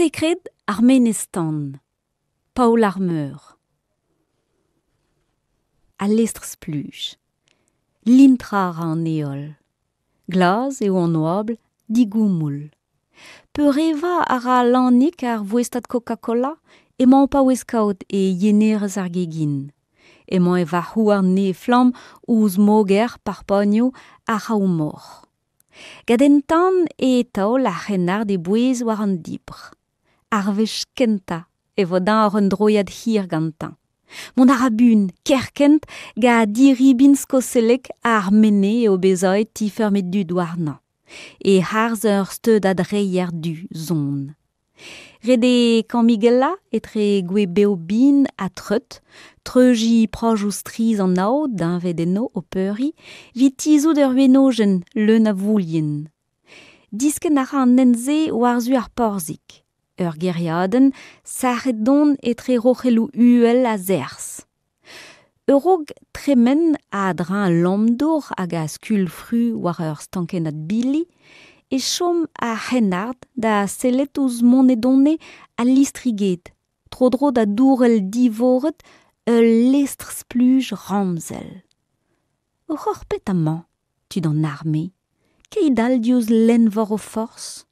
Sekred ar menez-tan. Paol ar Meur. Al lestr-spluj. Lintrañ a ra an heol. Glas eo an oabl, digoumoul. Peurevañ a ra Lanig ar voestad Coca-Cola emañ o paouez kaout e yenerez ar gegin. Emañ e varc'h-houarn nevez-flamm ouzh moger parpagnoù ar c'hraoù-moc'h. Gant an tan e taol ar c'hrennard e bouez war an dibr. Ar wech kentañ e vo dañ oc'h un droiad hir gantañ. Mont a ra buan, kerkent, gant diribin skosellek ar menez eo bezañ aet ti-feurm e dud warnañ. E-harz ur steudad reier du zon. Ret eo kammigellañ etre gwez bev-bin ha treut, treuziñ prajoù strizh an aod deñved enno o peuriñ, evit tizhout ur wenojenn leun a voullien. Diskenn a ra an hent-se war-zu ar porzhig, ur gêriadenn sac'het don etre roc'helloù uhel ha serzh. A-raok tremen a-dreñv al lamm-dour hag a skuilh fru war ur stankennad bili e chom ar c'hrennard da sellet ouzh monedone al listri-ged tro-dro da dourell divoret ul lestr-spluj ramzel. Oc'h oc'h petra 'mañ tud an arme, keit-all diouzh lenn-vor o forzh?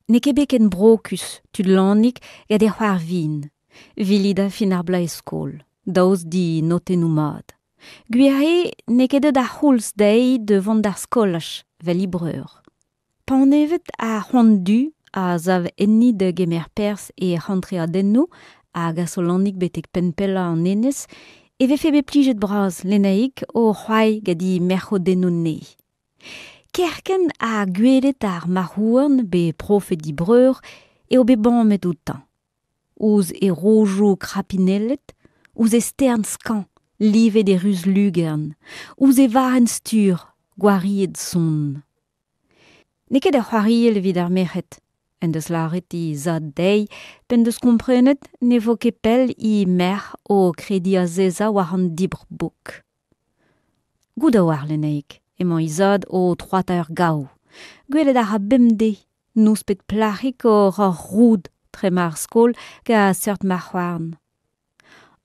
N'eo ket bet ken brokus tud Lanig gant e c'hoar vihan, Vilida fin ar bloaz e skol, daoust d'he notennoù mat. Gwir eo n'eo ket deuet ar c'houlz dezhi da vont d'ar skolaj 'vel he breur. Panevet ar c'hoant du a sav enni da gemer perzh e c'hantreadennoù a gaso Lanig betek penn pellañ an enez, e vefe bet plijet-bras Lenaig o c'hoari gant he merc'hodennoù anezhi. Kerkent ha gwelet ar marc'h-houarn bet profet d'he breur eo bet bamet outañ. Ouzh e rojoù krapinellet, ouzh e stern skañv livet e ruz-lugern, ouzh e varrenn-stur gwariet sonn. N'eo ket ur c'hoariell evit ar merc'hed, en deus lâret he zad dezhi p'en deus komprenet ne vo ket pell he merc'h o krediñ azezañ war an dibr-bouk. Goût a oar Lenaig emañ he zad o troatañ ur gaou. Gwelet a ra bemdez nouspet plac'hig oc'h ur roud trema ar skol gant seurt marc'h-houarn.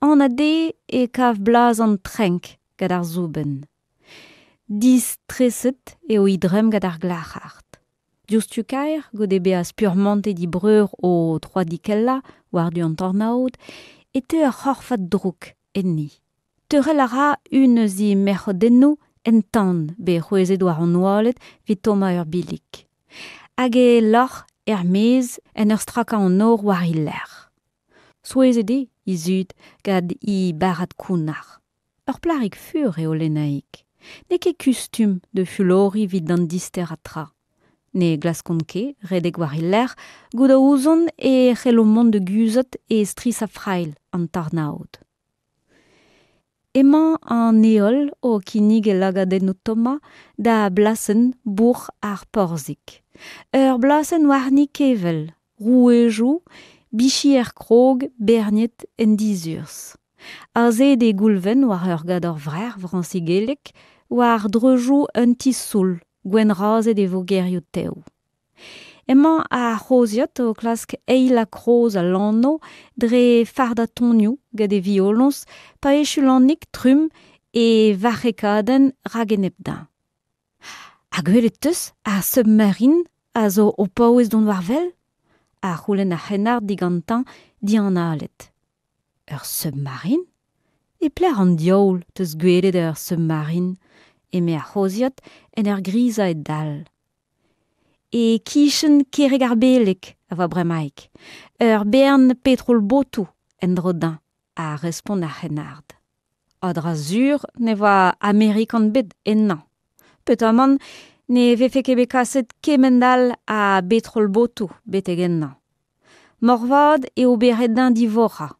Anat eo e kav blaz an trenk gant ar soubenn. Distreset eo he dremm gant ar glac'har. Diouzhtu-kaer, goude bezañ spurmantet he breur o troadikellañ war-du an tornaod, e teu ur c'horfad drouk enni. Teurel a ra un eus he merc'hodennoù en tan bet c'hwezhet war an oaled evit tommañ ur billig. Hag e loc'h er-maez en ur strakañ an nor war he lerc'h. Souezhet eo he zud gant he barrad kounnar. Ur plac'hig fur eo Lenaig. N'eo ket kustum da fuloriñ evit an disterañ tra. Ne glaskont ket redek war he lerc'h, goût a ouzont e c'hello mont da guzhat e strishañ frailh an tornaod. Emañ an heol o kinnig e lagadennoù tommañ da blasenn bourc'h ar Porzhig. Ur blasenn warni kevell, rouezoù, bichier-krog berniet en dizurzh. Azeet eo Goulven war ur gador-vrec'h vrañsigellek war dreuzoù un ti-soul gwenn-razet e vogerioù tev. Emañ ar c'hozhiad o klask eilañ kroz al lanv dre fardañ tonioù gant e violoñs pa echu Lanig trumm e varc'hekadenn rak-enep dezhañ. Ha gwelet 'teus ar Submarine a zo o paouez dont war wel ? a c'houlenn ar c'hrennard digantañ dianalet. Ur submarine ? E pelec'h an diaoul 'teus gwelet ur submarine ? eme ar c'hozhiad en ur grizañ e dal. E-kichen kerreg ar beleg a oa bremaik, ur bern petrol-botoù en-dro dezhañ, a respont ar c'hrennard. A-dra-sur ne oa Amerikan bet ennañ. Peotramant ne vefe ket bet kaset kement-all a betrol-botoù betek ennañ. Moarvat eo bet ret dezhañ divorc'hañ,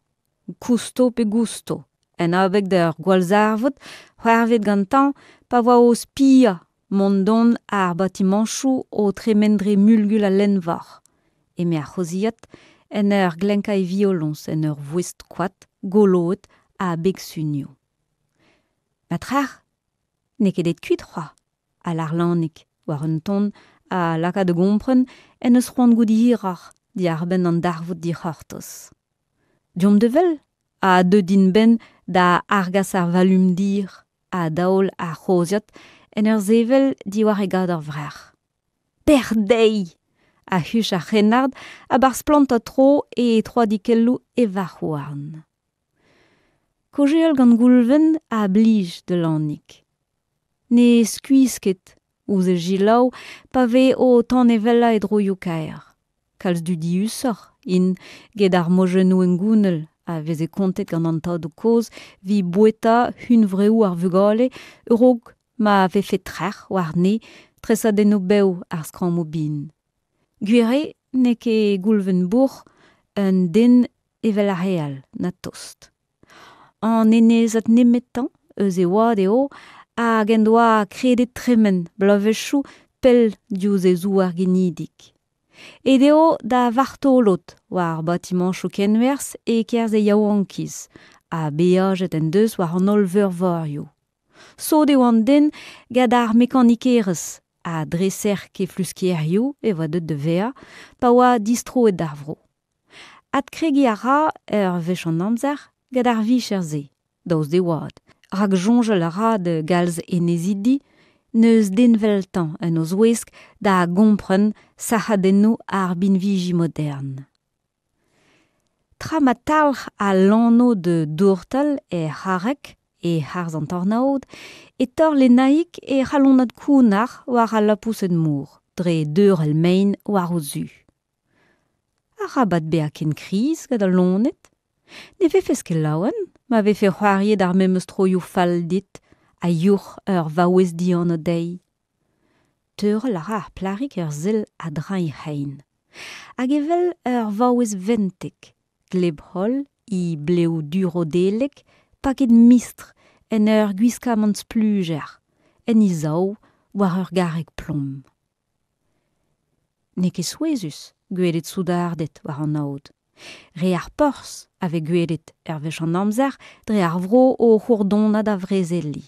kousto pe gousto, en abeg d'ur gwallzarvoud c'hoarvezet gantañ pa oa o spiañ mont-dont ar batimañchoù o tremen dre mulgul al lenn-vor, eme ar c'hozhiad en ur glenkañ e violoñs en ur voest koad goloet a beg-sunioù. Ma trec'h n'eo ket aet kuit c'hoazh, a lâr Lanig war un ton a laka da gompren en deus c'hoant goût hiroc'h diàr-benn an darvoud dic'hortoz. Deomp da wel ha deuet int 'benn da argas ar valum-dir a daol ar c'hozhiad en ur sevel diwar e gador-vrec'h. Bec'h dezhi! a huch ar c'hrennard a-barzh plantañ tro e troadikelloù e varc'h-houarn. Kaozeal gant Goulven a blij da Lanig. Ne skuizh ket ouzh e selaou pa vez o tanevellañ e droioù-kaer. Kalz dudiusoc'h int get ar mojennoù hengounel a veze kontet gant an tadoù-kozh evit boueta hunvreoù ar vugale a-raok ma vefe trec'h warne tresadennoù-bev ar skrammoù bihan. Gwir eo n'eo ket Goulven Bouc'h un den evel ar re all, na tost. An enezad nemetañ eus e oad eo hag en doa kredet tremen bloavezhioù pell diouzh e zouar genidik. Aet eo da vartolod war batimañchoù kenwerzh e-kerzh e yaouankiz ha beajet en deus war an holl veurvorioù. Sot eo an den gant ar mekanikerezh ha dreser kefluskerioù e oa deuet da vezañ pa oa distroet d'ar vro. Adkregiñ a ra ur wech an amzer gant ar vicher-se, daoust d'e oad, rak soñjal a ra da galz enezidi n'eus den 'veltañ en o zouesk da gompren sac'hadennoù ar binviji modern. Tra ma talc'h al lanv da dourtal er c'harreg e-harz an tornaod e torr Lenaig he c'halonad kounnar war al lapoused-mor dre deurel mein war o zu. Arabat bezañ ken kriz gant al loened. Ne vefes ket laouen ma vefe c'hoariet ar memes troioù fall dit ha youc'h ur vaouez dianv dezhi. Teurel a ra ar plac'hig ur sell a-dreñv he c'hein. Hag evel ur vaouez ventek, gleb-holl he blev du-rodellek, paket mistr en ur gwiskamant splujer, en he sav war ur garreg plom. N'eo ket souezhus gwelet soudarded war an aod. Re ar porzh a vez gwelet ur wech an amzer dre ar vro o c'hourdonañ da vrezeliñ.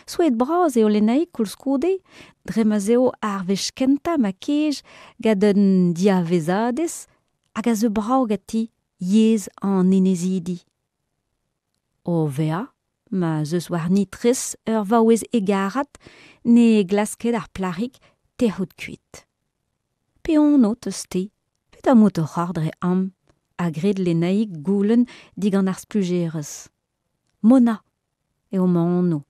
Souezhet-bras eo Lenaig koulskoude dre ma'z eo ar wech kentañ ma kej gant un diavezadez hag a zeu brav ganti yezh an enezidi. O vezañ ma'z eus warni tres ur vaouez hegarat ne glask ket ar plac'hig tec'hout kuit. Pe anv 'teus-te? Petra 'maout oc'h ober dre amañ? a gred Lenaig goulenn digant ar splujerez. Mona eo ma anv,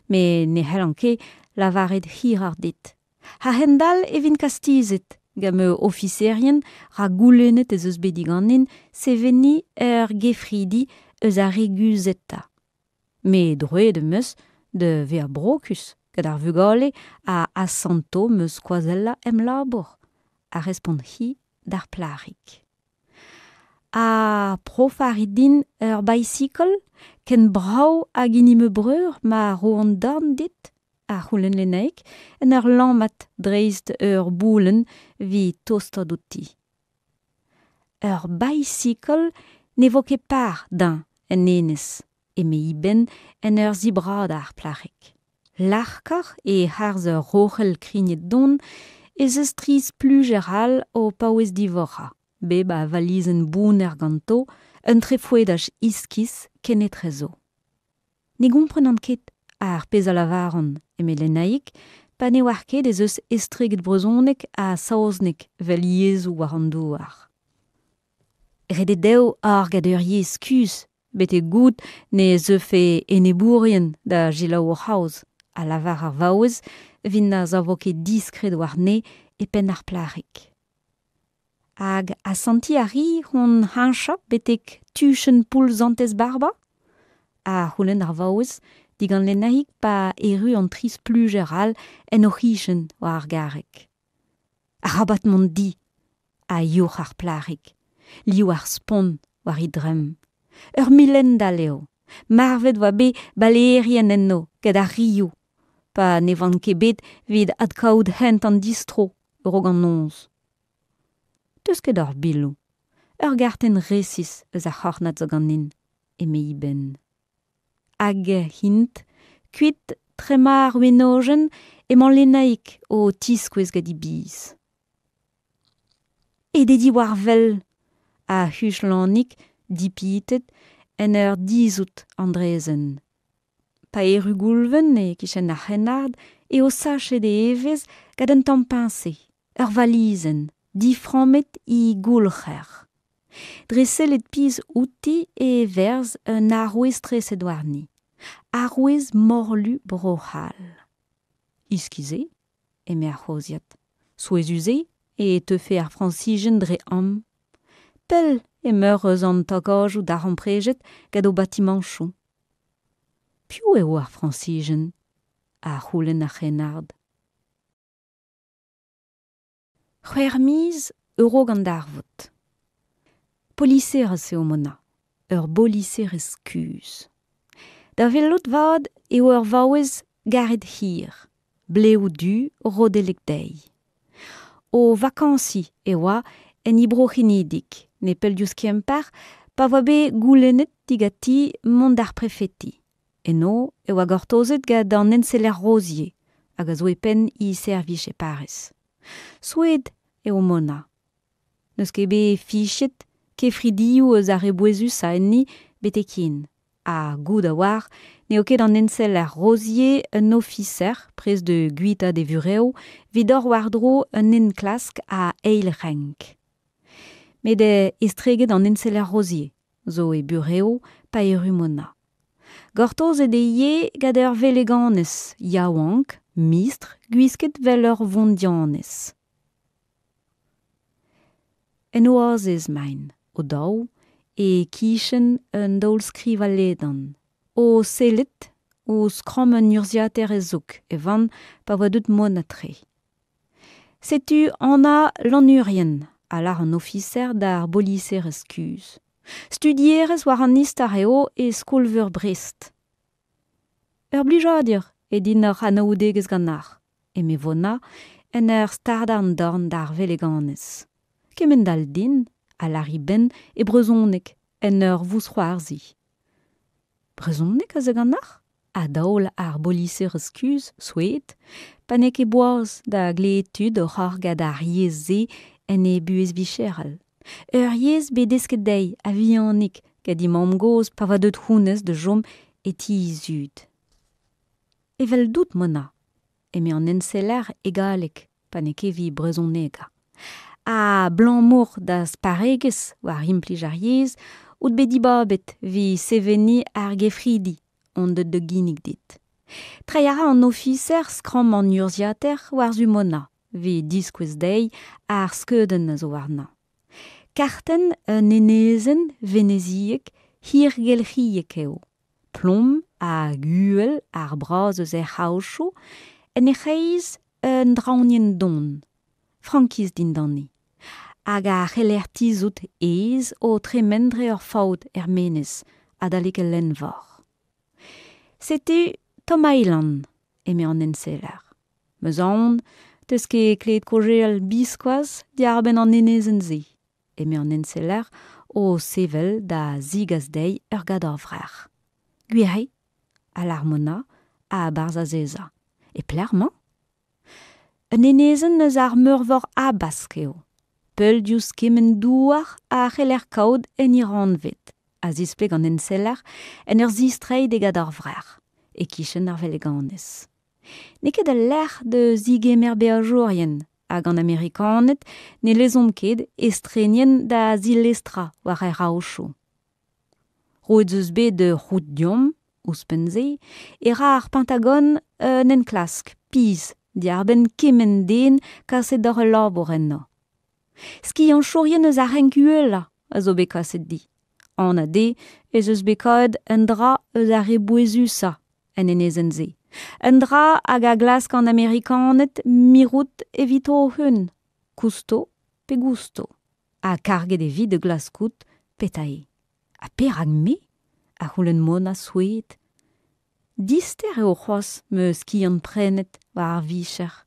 met ne c'hellan ket lavaret hiroc'h dit. A-hend-all e vin kastizet gant ma ofiserien rak goulennet ez eus bet diganin seveniñ ur gefridi eus ar re guzhetañ. Met droed am eus da vezañ brokus gant ar vugale a asanto ma skoazellañ em labour, a respont-hi d'ar plac'hig. Ha profañ a rit din ur baisikl ken brav hag hini ma breur ma roan dorn dit? a c'houlenn Lenaig en ur lammat dreist ur boulenn evit tostaat outi. Ur baisikl ne vo ket par dezhañ en enez, eme Iben en ur zibradañ ar plac'hig. Larkoc'h e-harz ur roc'hell krignet-don ez eus tri splujer all o paouez divorc'hañ, bep a valizenn bounner ganto, un trefoedaj iskis kenetrezo. Ne gomprenan ket ar pezh a lavaran, eme Lenaig, pa ne oar ket ez eus estreget brezhoneg ha saozneg evel yezhoù war an douar. Ret eo dezho argad ur yezh kuzh betek-goût ne zeufe enebourien da selaou o c'haoz, a lavar ar vaouez evit na savo ket diskred warne e penn ar plac'hig. Hag asantiñ a ri hon heñchañ betek tuchenn poull Santez-Barba? a c'houlenn ar vaouez digant Lenaig pa erru an tri splujer all en o c'hichen war ar garreg. Arabat mont di! a youc'h ar plac'hig, liv ar spont war he dremm. Ur milendall eo. Marvet 'oa bet baleerien enno gant ar rioù pa ne oant ket bet evit adkavout hent an distro a-raok an noz. 'Teus ket ur biloù. Ur gartenn resis eus ar c'hornad zo ganin, eme Iben. Hag int kuit trema ar wenojenn emañ Lenaig o tiskouez gant he biz. Aet eo diwar wel! a huch Lanig, dipitet, en ur dizhout an draezhenn. Pa erru Goulven e-kichen ar c'hrennard eo sachet e evezh gant un tamm peñse, ur valizenn, diframmet he goulc'her. Dre sellet pizh outi e verz un arouez treset warni, arouez morlu Bro-C'hall. Iskis eo, eme ar c'hozhiad. Souezhus eo e teufe ar Frañsizien dre amañ. Pell emeur eus an takajoù darempredet gant o batimañchoù. Piv eo ar Frañsizien? a c'houlenn ar c'hrennard. C'hwec'h miz a-raok an darvoud. Poliserez eo Mona, ur boliserez kuzh. Da welout 'vat eo ur vaouez garet hir, blev du rodellek dezhi. O vakañsiñ e oa en he bro c'henidik, nepell diouzh Kemper, pa oa bet goulennet diganti mont d'ar prefeti. Eno e oa gortozet gant an enseller Rozier, hag a zo e penn he servij e Pariz. Souezhet eo Mona. N'eus ket bet fichet kefridioù eus ar re bouezusañ enni betek-hen. Ha goût a oar n'eo ket an enseller Rozier un ofiser prest da guitaat e vurev evit ober war-dro un enklask a eil renk. Met estreget an enseller Rozier zo e burev pa erru Mona. Gortozet eo ivez gant ur veleganez yaouank, mistr, gwisket 'vel ur vondianez. En o azez 'maint, o-daou, e-kichen un daol-skrivañ ledan. O sellet ouzh skramm un urzhiataer hezoug e van pa oa deuet Mona tre. Setu Anna Lanurien, a lâr an ofiser d'ar boliserez kuzh. Studierez war an istor eo e skol-veur Brest. Ur blijadur eo din hoc'h anaoudegezh ganeoc'h, eme Vona en ur stardañ an dorn d'ar veleganez. Kemend-all din, a lâr he benn e brezhoneg en ur vousc'hoarzhiñ. Brezhoneg a zo ganeoc'h? a daol ar boliserez kuzh, souezhet, pa n'eo ket boaz da glevet tud oc'h argad ar yezh-se en he buhez vicherel. Ur yezh bet desket dezhi a-vihanik gant he mamm-gozh pa oa deuet honnezh da chom e ti he zud. Eveldout, Mona, eme an enseller e galleg pa n'eo ket evit brezhonegañ. Abalamour da'z parregezh war implij ar yezh out bet dibabet evit seveniñ ar gefridi on deuet da ginnig dit. Treiñ a ra an ofiser skramm an urzhiataer war-zu Mona evit diskouez dezhi ar skeudenn a zo warnañ. Kartenn un enezenn veneziek hirgelc'hiek eo. Plom hag uhel ar braz eus hec'h aochoù, en he c'hreiz un draoñienn don, frankiz dindani, hag a c'heller tizhout aes o tremen dre ur faout er menez adalek al lenn-vor. Setu Tom Island, eme an enseller. 'M eus aon 'teus ket klevet kaozeal biskoazh diàr-benn an enezenn-se, eme an enseller o sevel da zegas dezhi ur gador-vrec'h. Gwir eo, a lâr Mona, a-barzh azezañ. E pelec'h 'mañ? Un enezenn eus ar Meurvor Habask eo. Pell diouzh kement douar a c'heller kaout en he rannved, a zispleg an enseller en ur zistreiñ d'e gador-vrec'h, e-kichen ar veleganez. N'eo ket al lec'h da zegemer beajourien hag an Amerikaned ne lezont ket estrenien da zilestrañ war hec'h aochoù. Roet 'z eus bet ur c'hood deomp, ouzhpenn-se, e ra ar Pentagon un enklask pizh diàr-benn kement den kaset d'ober ul labour enno. Skianchourien eus ar renk uhelañ a zo bet kaset di. Anat eo ez eus bet kavet un dra eus ar re bouezusañ en enezenn-se. Un dra hag a glask an Amerikaned mirout evito o-un, kousto pe gousto. Ha karget e vi da glaskout petra eo. Ha perak me? a c'houlenn Mona souezhet. Dister eo c'hoazh ma skiant-prenet war ar vicher.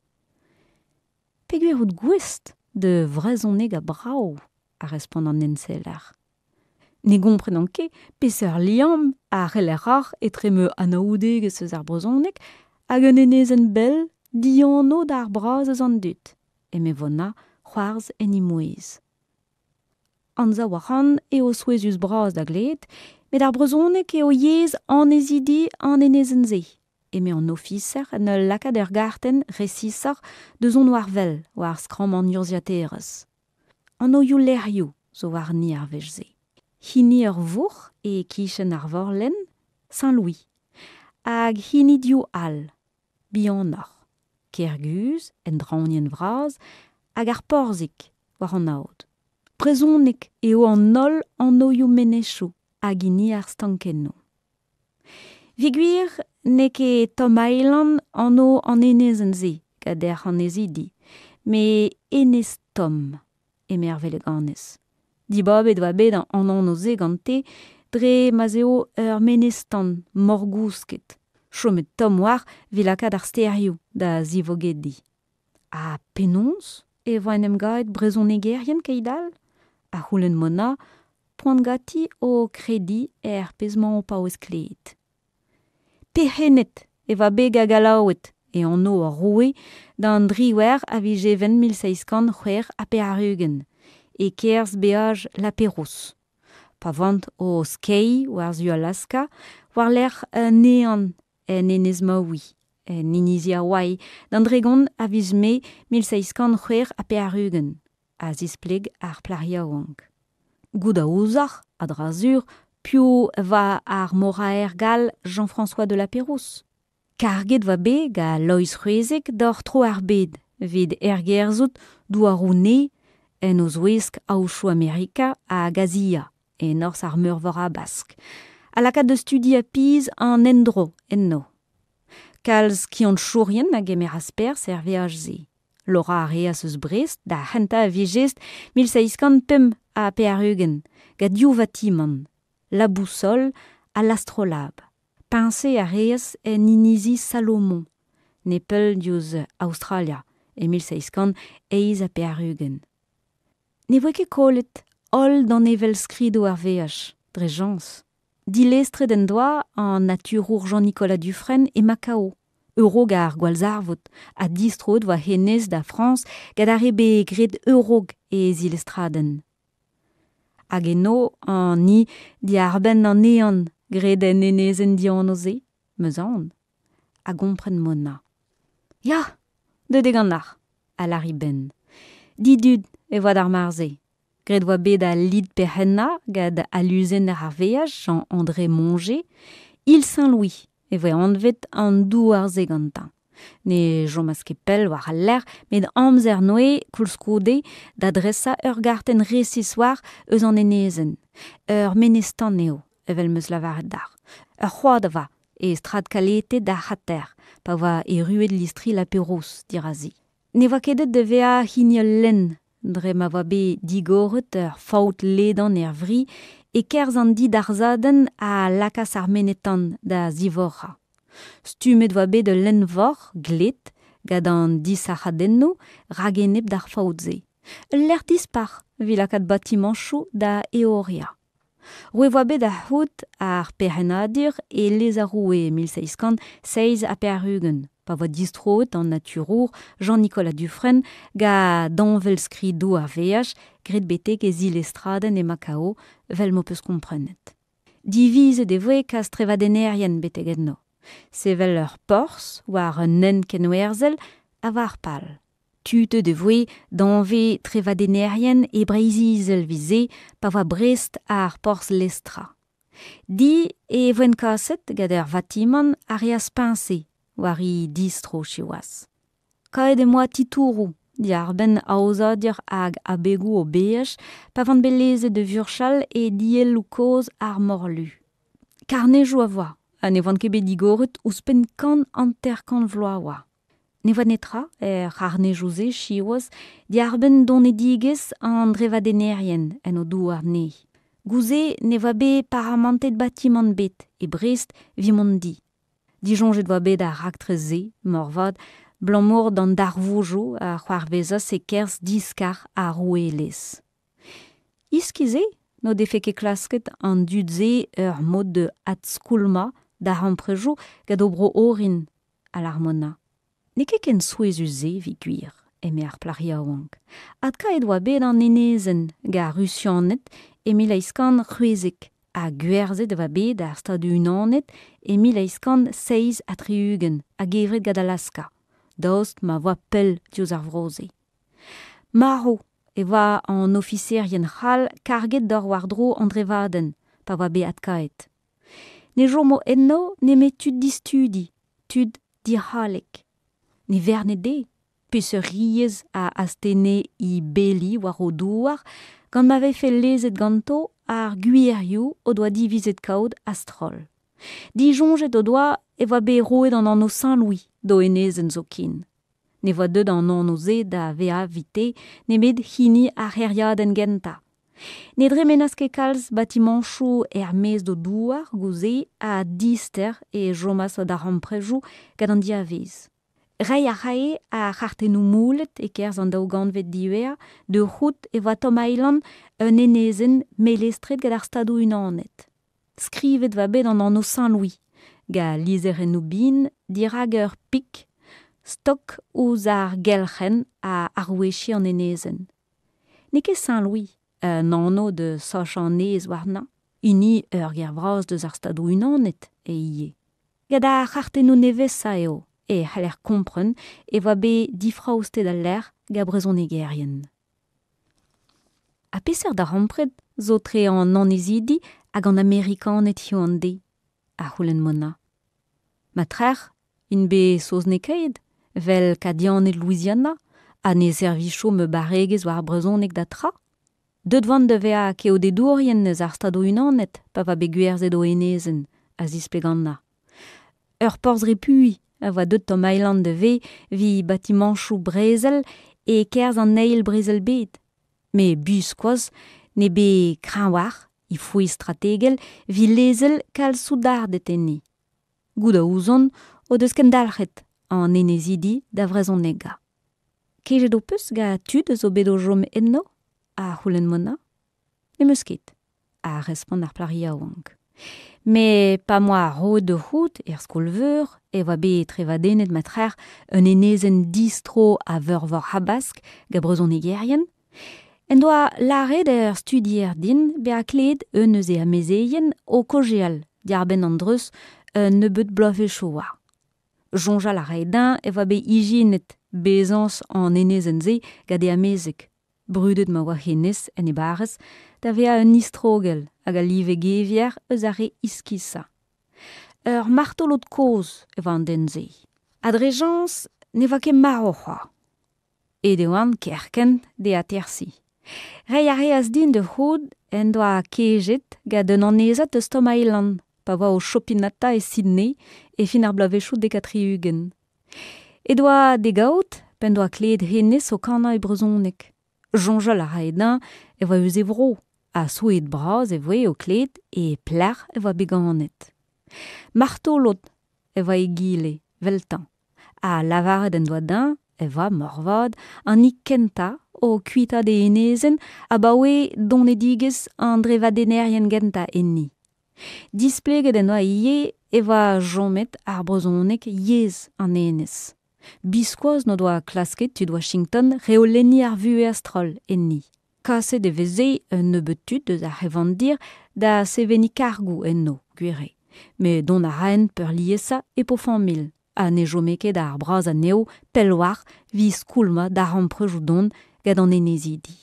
Peogwir out gouest da vrezhonegañ brav, a respont an enseller. Ne gomprenan ket peseurt liamm a c'heller ober etre ma anaoudegezh eus ar brezhoneg hag un enezenn bell dianv d'ar braz eus an dud, eme Vona, c'hoarzh en he mouezh. Anzav a ran eo souezhus-bras da glevet, met ar brezhoneg eo yezh annezidi an enezenn-se, eme an ofiser en ul lakaat ur gartenn resisoc'h da zont war wel war skramm an urzhiataerez. Anvioù-lec'hioù zo warni ar wech-se. Hini ur vourc'h e-kichen ar vorlenn, Saint-Louis, hag hini div all, bihanoc'h, Kerguzh en draoñienn vras hag ar Porzhig war an aod. Brezhonek eo an holl anvioù menezioù hag hini ar stankennoù. Evit gwir n'eo ket Tom Island anv an enezenn-se gant hec'h annezidi, met Enez Tom, eme ar veleganez. Dibabet e oa bet an anv-se gante dre ma'z eo ur menez-tan morgousket, chomet tomm war evit lakaat ar stêrioù da zivogediñ. Ha penaos e voa en em gavet brezhonegerien keit-all? A c'houlenn Mona, poan ganti o krediñ er pezh-mañ o paouez klevet. Perc'hennet e oa bet gant Gallaoued, e anv ur roue, d'an driwec'h a viz Even 1786, e-kerzh beaj La Pérouse, pa oant o skeiñ war-zu Alaska war-lerc'h un ehan en Enez Maui, en Inizi Hawaii, d'an 30 a viz Mae 1786, a zispleg ar plac'h yaouank. Goût a ouzoc'h, a-dra-sur, piv e oa ar moraer gall Jean-François de La Pérouse. Karget e oa bet gant Loeiz C'hwezeg d'hor tro ar bed evit ergerzhout douaroù nevez, en o zouesk aochoù Amerika hag Azia, e norzh ar Meurvor Habask, ha lakaat da studiañ pizh an endro enno. Kalz skianchourien a gemeras perzh er veaj-se. Loc'hañ a reas eus Brest d'ar c'hentañ a viz Jest 1785 gant div vatimant, La Boussole ha L'Astrolabe. Peñse a reas en inizi Salomon, nepell diouzh Aostralia, e 1788. Ne voe ket kollet holl danevell-skridoù ar veaj, dre chañs. Dilestret en doa an naturour Jean-Nicolas Dufresne e Macao, a-raok ar gwallzarvoud, ha distroet war hennezh da Frañs gant ar re bet graet a-raok e zilestradenn. Hag eno an ni diarbenn an ehan graet en enezenn dianv-se, 'm eus aon, a gompren Mona. Ya, deuet eo ganeoc'h, a lâr he benn. Didud e oa d'ar mare-se. Graet e oa bet al lid-perc'hennañ gant aluzenner ar veaj Jean-André Monger. Île Saint-Louis e voe anvet an douar-se gantañ. Ne chomas ket pell war al lec'h met amzer 'noe koulskoude da dresañ ur gartenn resis war eus an enezenn. Ur menez-tan eo, evel 'm eus lavaret deoc'h. Ur c'hoad a oa e strad kaletet ar c'hrater pa oa erruet listri La Pérouse dirazi. Ne oa ket deuet da vezañ hini ul lenn dre ma oa bet digoret ur faout ledan er vri e-kerzh an didarzhadenn a lakaas ar menez-tan da zivorc'hañ. Stummet e oa bet ul lenn-vor gled gant an disac'hadennoù rag-enep d'ar faout-se. Ul lec'h dispar evit lakaat batimañchoù da eoriañ. Roet e oa bet da c'hoût ar perc'hennadur e lez ar roue e 1787 pa oa distroet an naturour Jean-Nicolas Dufresne gant danvez-skridoù ar veaj graet betek e zilestradenn e Macao, 'vel m'ho peus komprenet. Divizet e voe kas trevadennerien betek enno. Sevel ur porzh war un hent kenwerzhel a oa ar pal. Tutet e voe danvez trevadennerien e Breizh-Izel 'vit se pa oa Brest ar porzh-lestrañ. Di e voent kaset gant ur vatimant a reas peñse war he distro siwazh. Kaet em boa titouroù diàr-benn aozadur hag abegoù o beaj pa oant bet lezet da furchal e dielloù kozh ar morlu. Karnejoù a oa ha ne oant ket bet digoret ouzhpenn 150 vloaz 'oa. Ne oa netra er c'harnejoù-se siwazh diàr-benn donedigezh an drevadennerien en o douar nevez. Goude ne oa bet paramantet batimant bet e Brest evit mont di. Disoñjet e oa bet ar raktres-se, moarvat, abalamour d'an darvoudoù a c'hoarvezas e-kerzh diskar ar roueelezh. Iskis eo n'o defe ket klasket an dud-se ur mod da adskoulmañ darempredoù gant o bro orin, a lâr Mona. N'eo ket ken souezhus-se evit gwir. eme ar plac'h yaouank. Adkaet oa bet an enezenn gant ar Rusianed e 1816 ha gwerzhet e oa bet d'ar Stadoù-Unanet e 1867 a-gevret gant Alaska, daoust ma oa pell diouzh ar vro-se. Marv e oa an ofiserien c'hall karget d'ober war-dro an drevadenn pa oa bet adkaet. Ne chomo eno nemet tud distudi, tud dic'hallek. Ne verne dezhe peseurt riez a astenne he beli war o douar gant ma vefe lezet ganto ar gwirioù o doa divizet kaout a-stroll. Disoñjet o doa e oa bet roet an anv Saint-Louis d'o enezenn zoken. Ne voa deuet an anv-se da vezañ evite nemet hini ar c'hêriadenn gentañ. Ne dremenas ket kalz batimañchoù er-maez d'o douar goude ha dister e chomas o darempredoù gant an diavaez. Reiñ a rae ar c'hartennoù moulet e-kerzh an daou gantved diwezhañ da c'hoût e oa Tom Island un enezenn melestret gant ar Stadoù-Unanet. Skrivet e oa bet an anv Saint-Louis gant lizherennoù bihan dirak ur pik stok ouzh ar gelc'henn a arouezie an enezenn. N'eo ket Saint-Louis un anv da sachañ an aez warnañ, hini ur gêr vras deus ar Stadoù-Unanet eo ivez. Gant ar c'hartennoù nevesañ eo e c'haller kompren e oa bet difraostet al lec'h gant brezhonegerien. Ha peseurt darempred zo tre an annezidi hag an Amerikaned hiziv an deiz? a c'houlenn Mona. Ma trec'h int bet saoznekaet, 'vel kadianed Louiziana, ha ne servijo ma barregezh war ar brezhoneg da tra. Deuet 'oant da vezañ keodedourien eus ar Stadoù-Unanet pa oa bet gwerzhet o enezenn, a zispleg Anna. Ur porzh-repuiñ a oa deuet Tom Island da vezañ evit batimañchoù brezel e-kerzh an Eil Brezel-bed. Met biskoazh n'eo bet kreñvoc'h he fouez strategel evit lezel kalz soudarded enni. Goût a ouzon o deus kendalc'het an enezidi da vrezhonegañ. Kejet ho peus gant tud a zo bet o chom eno? a c'houlenn Mona. N'em eus ket, a respont ar plac'h yaouank. Met pa 'm boa roet da c'hoût er skol-veur e oa bet trevadennet ma trec'h un enezenn distro a Veurvor Habask gant brezhonegerien, en doa lâret ur studier din bezañ klevet un eus e amezeien o kaozeal diàr-benn an dreuz un nebeud bloavezhioù 'oa. Soñjal a rae dezhañ e oa bet ijinet bezañs an enezenn-se gant e amezeg, brudet ma oa hennezh en e barrez da vezañ un istrogell hag a live gevier eus ar re iskisañ. Ur martolod kozh e oa an den-se. Ha dre chañs ne oa ket marv c'hoazh. Aet e oan kerkent d'e atersiñ. Reiñ a reas din da c'hoût en doa kejet gant un annezad eus Tom Island pa oa o chopinata e Sydney e fin ar bloavezhioù 70. He doa d'e gaout p'en doa klevet hennezh o kanañ e brezhoneg. Soñjal a rae dezhañ e oa eus e vro ha souezhet-bras e voe o klevet e pelec'h e oa bet ganet. Martolod e oa egile 'veltañ ha lavaret en doa dezhañ e oa moarvat an hini kentañ o kuitaat e enezenn abaoe donedigezh an drevadennerien gentañ enni. Displeget en doa ivez e oa chomet ar brezhoneg yezh an enez. Biskoazh n'o doa klasket tud Washington reolenniñ ar vuhez a-stroll enni. Kaset e veze un nebeud tud eus ar c'hevandir da seveniñ kargoù enno, gwir eo. Met dont a raent peurliesañ hep o familh ha ne chome ket ar braz anezho pell-walc'h evit skoulmañ darempredoù don gant an enezidi.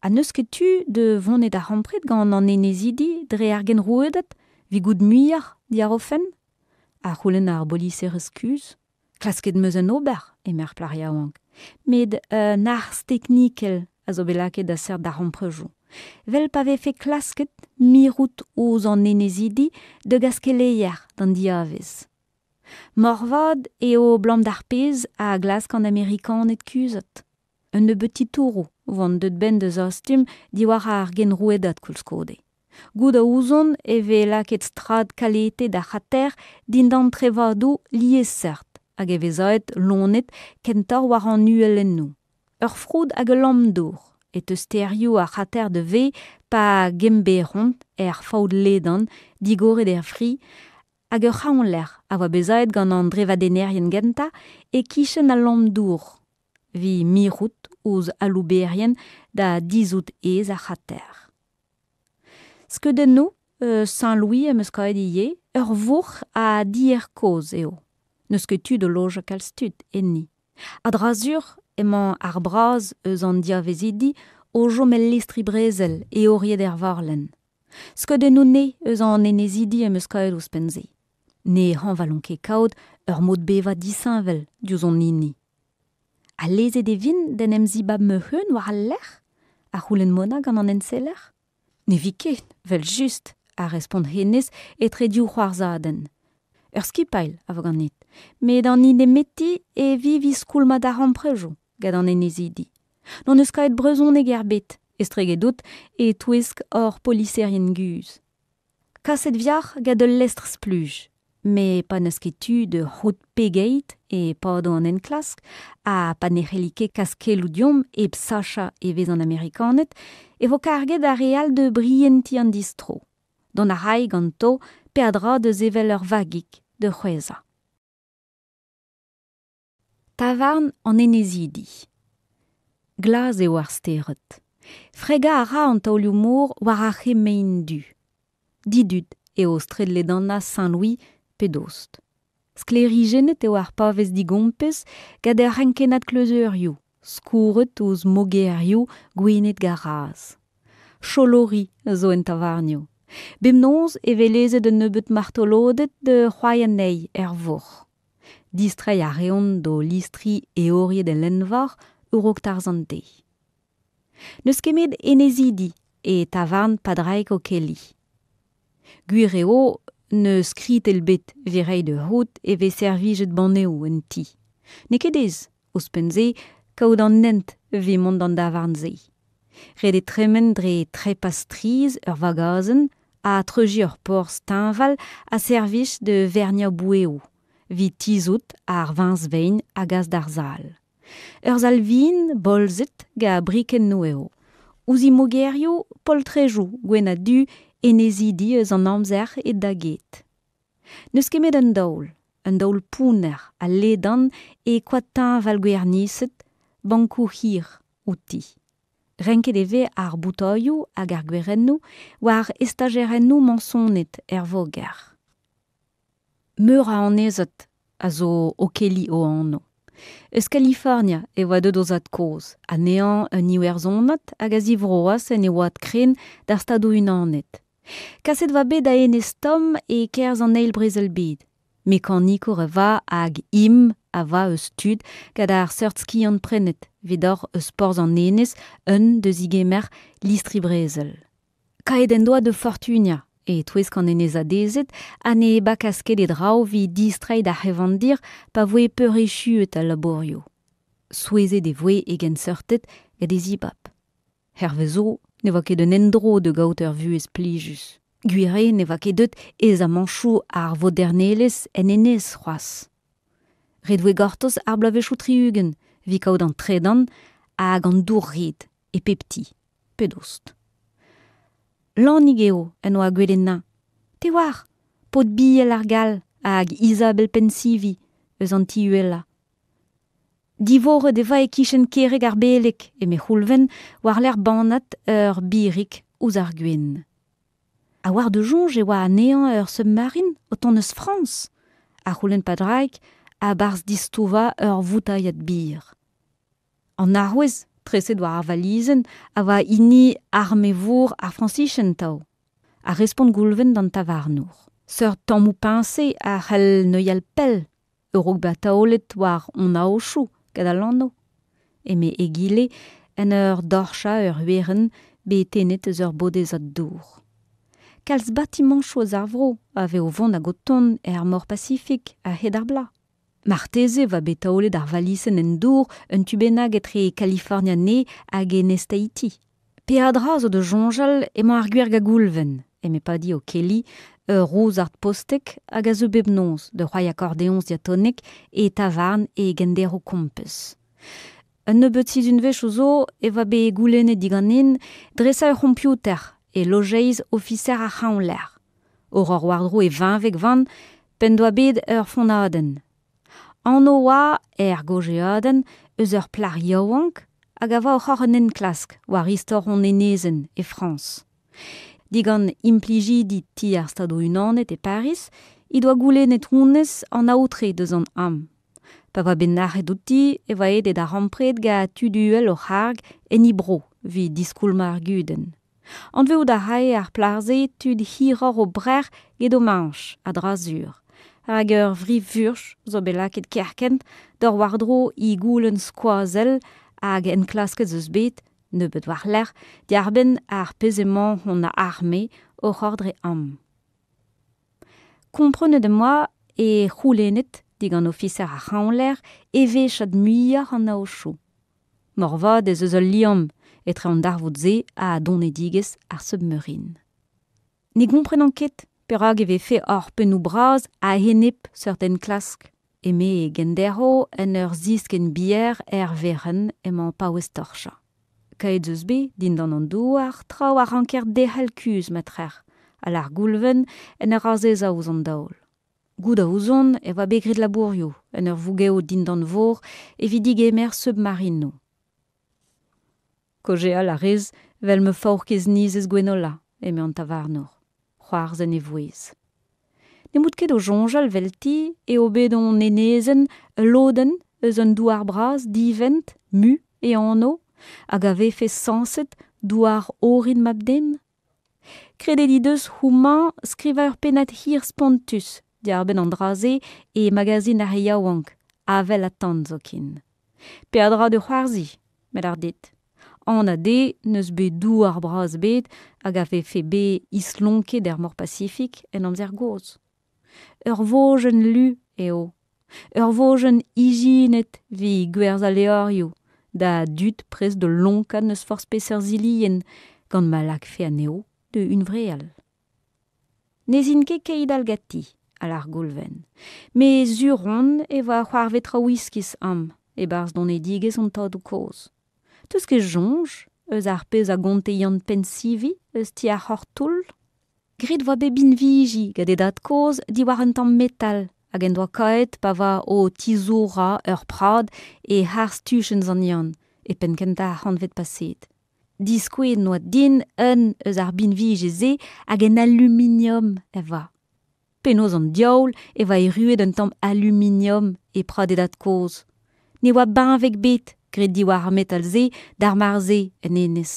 Ha n'eus ket tu da vont e darempred gant an enezidi dre ar genrouedad evit goût muioc'h diwar o fenn? A c'houlenn ar boliserez kuzh. Klasket 'm eus en ober, eme ar plac'h yaouank. Met un arz teknikel a zo bet lakaet da seurt darempredoù. Vel pa vefe klasket mirout ouzh an enezidi da gas keleier d'an diavez. Moarvat eo 'blam d'ar pezh a glask an Amerikaned kuzhat. Un nebeud titouroù 'oant deuet 'benn da zastum diwar ar genrouedad koulskoude. Goût a ouzon e vez lakaet strad kaletet ar c'hrater dindan trevadoù liesseurt hag e vez aet loened kentoc'h war an uhelennoù. Ur froud hag ul lamm-dour e teu stêrioù ar c'hrater da vezañ pa gemberont er faout ledan digoret er fri hag ur c'hraoñlec'h a oa bet savet gant an drevadennerien gentañ e-kichen al lamm-dour. evit mirout ouzh alouberien da dizhout aes ar c'hrater. Skeudennoù eus Saint-Louis am eus kavet ivez, ur vourc'h a dier kozh eo. N'eus ket tu da lojañ kalz tud enni. A-dra-sur emañ ar braz eus an diavezidi o chom el listri-brezel eoriet er vorlenn. Skeudennoù nez eus an enezidi am eus kavet ouzhpenn-se. Ne hañvalont ket kaout ur mod-bevañ disheñvel diouzh hon hini. Ha lezet e vin d'en em zibab ma-c'hun war al lec'h? a c'houlenn Mona gant an enseller. Ne vi ket, 'vel-just, a respont hennezh etre div c'hoarzhadenn. Ur skipailh a vo ganit, met an hini nemeti e vi 'vit skoulmañ darempredoù gant an enezidi. N'hon eus kavet brezhoneg ebet estregedout e-touesk hor poliserien guzh. Kaset 'vioc'h gant ul lestr-spluj, met pa n'eus ket tu da c'hoût pegeit e pado an enklask ha pa ne c'helli ket kas keloù deomp hep sachañ evezh an Amerikaned e vo karget ar re all da brientiñ an distro. Dont a ray ganto peadra da sevel ur vagig da c'hwezhañ. Tavarn an Enezidi. Glas eo ar stered. Fregañ a ra an taolioù-mor war ar c'hemein du. Didud eo straed ledanañ Saint-Louis pe dost. Sklêrijennet eo ar pavez digompez gant ur renkennad kleuzeurioù skourret ouzh mogerioù gwennet garaz. Cholori zo en tavarnioù. Bemnoz e vez lezet un nebeud martoloded da c'hoari anezhi er vourc'h. Distreiñ a reont d'o listri eoriet el lenn-vor a-raok tarzh an deiz. N'eus ket met enezidi e tavarn Padraig O'Kelly. Gwir eo n'eus skritell ebet evit reiñ da c'hoût e vez servijet banneoù en ti. N'eo ket aes, ouzhpenn-se, kaout an hent evit mont d'an davarn-se. Ret eo tremen dre trepas strizh ur vagazenn ha treuziñ ur porzh teñval a servij da verniañ boueoù evit tizhout ar viñs-vein a gas d'ar sal. Ur sal vihan bolzet gant brikennoù eo. Ouzh he mogerioù poltrejoù gwenn ha du enezidi eus an amzer aet da get. N'eus ket met un daol, un daol pounner ha ledan e koad teñval gwerniset, bankoù hir outi. Renket e vez ar boutailhoù hag ar gwerennoù war estajerennoù mañsonet er voger. Meur a annezad a zo O'Kelly o anv. Eus Kalifornia e oa deuet o zad-kozh, anezhañ un Iwerzhonad hag a zivroas en e oad krenn d'ar Stadoù-Unanet. Kaset e oa bet da Enez Tomm e-kerzh an Eil Brezel-bed. Mekanikour e oa hag im a oa eus tud gant ar seurt skiant-prenet evit ober eus porzh an enez un da zegemer listri-brezel. Kaet en doa da fortuniañ e-touesk an enezadezed ha ne bakas ket e draoù evit distreiñ d'ar c'hevandir pa voe peurechuet al labourioù. Souezhet e voe e genseurted gant e zibab. Hervezo ne oa ket un endro da gaout ur vuhez plijus. Gwir eo ne oa ket deuet aezamañchoù ar vodernelezh en enez c'hoazh. Ret voe gortoz ar bloavezhioù 60 evit kaout an tredan hag an dour-red e pep ti, pe dost. Lanig eo en oa gwelet anezhañ. Te 'oar, paotr Biel ar Gall hag Izabel Pensivi eus an ti uhelañ. Divoret e oa e-kichen kerreg ar beleg, eme C'houlven, war-lerc'h bannad ur birig ouzh ar gwin. Ha war da soñj e oa anezhañ ur submarin o tont eus Frañs? a c'houlenn Padraig a-barzh distouvañ ur voutailhad bir. An arouez treset war ar valizenn a oa hini arme-vor ar Frañsizien 'tav, a respont Goulven d'an tavarnour. Seurt tammoù peñse a c'hell neuial pell a-raok bezañ taolet war hon aochoù gant al lanv, eme egile en ur dorchañ ur werenn bet tennet eus ur bodezad dour. Kalz batimañchoù eus ar vro a vez o vont hag o tont er Mor Pasifik a-hed ar bloaz. Marteze e oa bet taolet ar valizenn en dour un tu bennak etre Kalifornia Nez hag Enez Tahiti. Peadra zo da soñjal emañ ar gwir gant Goulven, eme Paddy O'Kelly, ur rozard postek hag a zeu bep noz da c'hoari akordeoñs diatonek e tavarn e genderv kompez. Un nebeud sizhunvezhioù zo e oa bet goulennet diganin dresañ ur c'hompiouter e lojeiz ofiser ar c'hreñvlec'h. Ober war-dro e veñveg van p'en doa bet ur fonnadenn. Anv oa er gaozeadenn eus ur plac'h yaouank hag a oa oc'h ober un enklask war istor hon enezenn e Frañs. Digant implijidi Ti ar Stadoù-Unanet e Pariz he doa goulennet honnezh an aotre da zont amañ. Pa oa bet nac'het outi e oa aet e darempred gant tud uhel o c'harg en he bro evit diskoulmañ ar gudenn. Anvezout a rae ar plac'h-se tud hiroc'h o brec'h get o mañch, a-dra-sur, rak ur vri-furch zo bet lakaet kerkent d'ober war-dro he goulenn skoazell hag enklasket 'z eus bet, nebeut war-lerc'h, diàr-benn ar pezh emañ hon arme oc'h ober dre amañ. Komprenet em boa e c'houlenned digant ofiser ar c'hreñvlec'h eveshaat muioc'h an aochoù. Moarvat ez eus ul liamm etre an darvoud-se ha donedigezh ar Submarine. Ne gomprenan ket perak e vefe hor pennoù-bras a-enep seurt enklask, eme e genderv en ur ziskenn bier er werenn emañ paouez torchañ. Kaeet 'z eus bet dindan an douar traoù a ranker derc'hel kuzh ma trec'h, a lâr Goulven en ur azezañ ouzh an daol. Goût a ouzon e oa bet graet labourioù en ur vougev dindan-vor evit degemer submarinoù. Kaozeal a rez 'vel ma faourkaezh nizez Gwenola, eme an tavarnour, c'hoarzh en e vouezh. N'emaout ket o soñjal 'velti eo bet hon enezenn ul lodenn eus un douar-bras divent, Mu e anv, hag a vefe sañset douar orin mab-den? Kredet he deus houmañ skrivañ ur pennad hir-spontus diwar-benn an dra-se e magazin ar re yaouank, Avel ha Tan zoken. Peadra da c'hoarzhiñ, me 'lâr dit. Anat eo n'eus bet douar-bras ebet hag a vefe bet islonket er Mor Pasifik en amzer gozh. Ur vojenn lu eo. Ur vojenn ijinet evit gwerzhañ levrioù da dud prest da lonkañ n'eus forzh peseurt zilienn gant ma lakfe anezho da hunvreal. N'ez in ket keit-all ganti, a lâr Goulven. Met sur on e oa c'hoarvezet traoù iskis amañ e-barzh donedigezh hon tadoù-kozh. 'Teus ket soñj eus ar pezh a gonte Yann Pensivi eus ti ar C'hortoull? Graet 'oa bet binviji gant e dad-kozh diwar un tamm metal hag en doa kaeet pa oa o tizourañ ur prad e-harz tuchenn Sant-Yann e penn-kentañ ar c'hantved paseet. Diskouezet 'noa din un eus ar binviji-se hag en aluminiom e oa. Penaos an diaoul e oa erruet un tamm aluminiom e prad e dad-kozh? Ne oa benveg 'bet graet diwar ar metal-se d'ar mare-se en enez.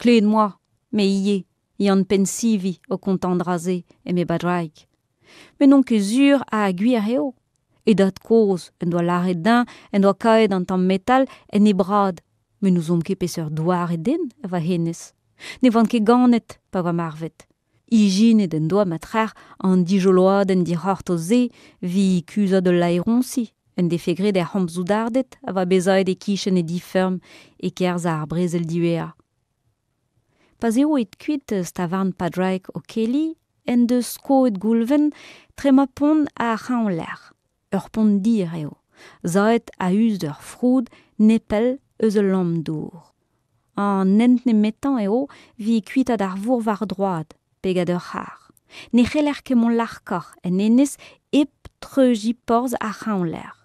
Klevet 'moa, me ivez, Yann Pensivi o kontañ an dra-se, eme Badraig. Met n'on ket sur ha gwir eo. E dad-kozh en doa lâret dezhañ en doa kaeet an tamm metal en e brad met n'ouzomp ket peseurt doare den e oa hennezh. Ne oan ket ganet pa oa marvet. Ijinet en doa ma trec'h an dijoloadenn dic'hortoz-se evit kuzhat ul laeroñsi en defe graet er c'hamp-soudarded a oa bet savet e-kichen e di-feurm e-kerzh ar brezel diwezhañ. Pa'z eo aet kuit eus tavarn Padraig O'Kelly en deus skoet Goulven trema pont ar c'hreñvlec'h. Ur pont dir eo, savet a-us d'ur froud nepell eus ul lamm-dour. An hent nemetañ eo evit kuitaat ar vourc'h war-droad pe gant ur c'harr. Ne c'heller ket mont larkoc'h en enez hep treuziñ porzh ar c'hreñvlec'h.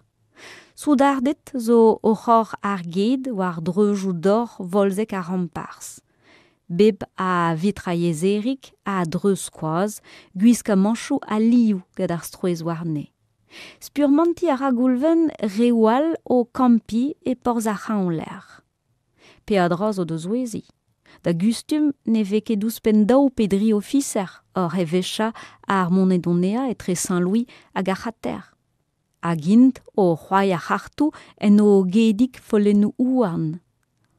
Soudarded zo oc'h ober ar ged war dreuzoù dor volzek ar ramparzh. Bep a vitrailhezerig a-dreuz-skoaz, gwiskamantoù a-liv gant ar strouezh warne. Spurmantiñ a ra Goulven reoù all o kampiñ e porzh ar c'hreñvlec'h. Peadra zo da souezhiñ. Da gustum ne vez ket ouzhpenn daou pe dri ofiser oc'h eveshañ ar monedonea etre Saint-Louis hag ar c'hrater. Hag int o c'hoari ar c'hartoù en o gedig follennoù houarn.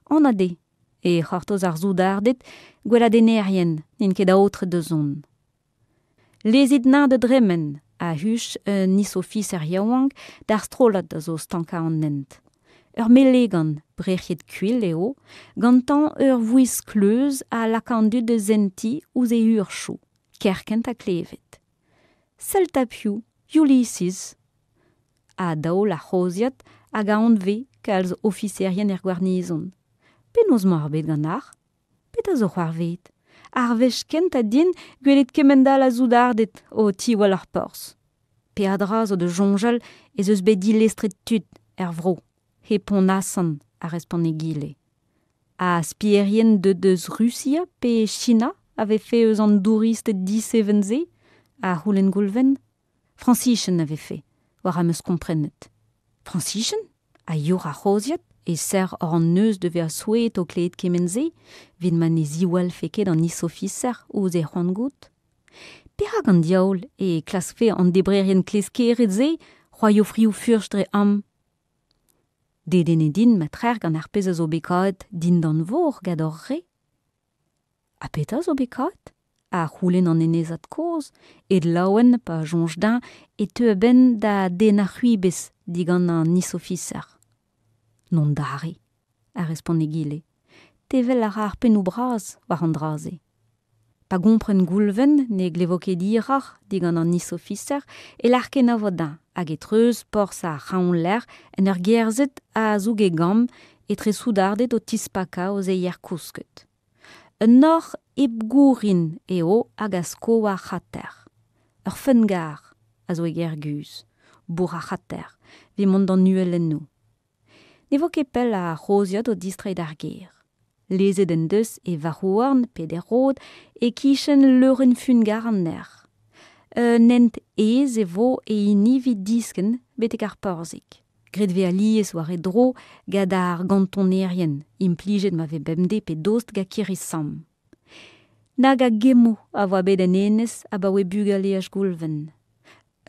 Anat eo e c'hortoz ar soudarded gweladennerien n'int ket aotret da zont. Lezit 'neñ da dremen, a huch un isofiser yaouank d'ar strollad a zo stankañ an hent. Ur melegan brec'hiet kuilh eo, gantañ ur vouezh kleuz a laka an dud da sentiñ ouzh e urzhioù, kerkent ha klevet. Sell 'ta piv, Ulysses! A daol ar c'hozhiad hag a anvez kalz ofiserien er gwarnizon. Penaos 'mañ ar bed ganeoc'h? Petra zo c'hoarvezet? Ar wech kentañ din gwelet kemend-all a soudarded o tiwall ar porzh. Peadra zo da soñjal ez eus bet dilestret tud er vro. hep hon asant, a respont egile. Ha spierien deuet eus Rusia pe China a vefe eus an douristed diseven-se? a c'houlenn Goulven. Frañsizien a vefe, war am eus komprenet. Frañsizien? a youc'h ar c'hozhiad, e-ser oc'h an neuz da vezañ souezhet o klevet kement-se, evit ma ne ziwallfe ket an isofiser ouzh e c'hoant-goût. Perak an diaoul e klaskfe an debrerien kleskered-se c'hoari o frioù-furch dre am? Dedennet int ma trec'h gant ar pezh a zo bet kavet dindan vor gant hor re. Ha petra zo bet kavet? a c'houlenn an enezad kozh, aet laouen pa soñj dezhañ e teu a-benn da dennañ c'hwibez digant an isofiser. N'on dare, a respont egile. Tevel a ra ar pennoù bras war an dra-se. Pa gompren Goulven ne glevo ket hiroc'h digant an isofiser e lâr kenavo dezhañ hag e treuz porzh ar c'hraoñlec'h en ur gerzhet a-zoug e gamm etre soudarded o tispakañ o zeier kousket. Un nor hep gourin eo hag a sko war ar c'hrater. Ur fungarr a zo e Gerguzh, bourc'h ar c'hrater, evit mont d'an uhelennoù. Ne vo ket pell ar c'hozhiad o distreiñ d'ar gêr. Lezet en deus e varc'h-houarn peder rod e-kichen leurenn fungarr an nec'h. Un hent aes e vo e hini evit diskenn betek ar porzhig. Graet 'vez alies war e dro gant ar gantonerien, implijet ma vez bemdez pe dost gant kirri-samm. Nag a gemmoù a oa bet en enez abaoe bugaleaj Goulven.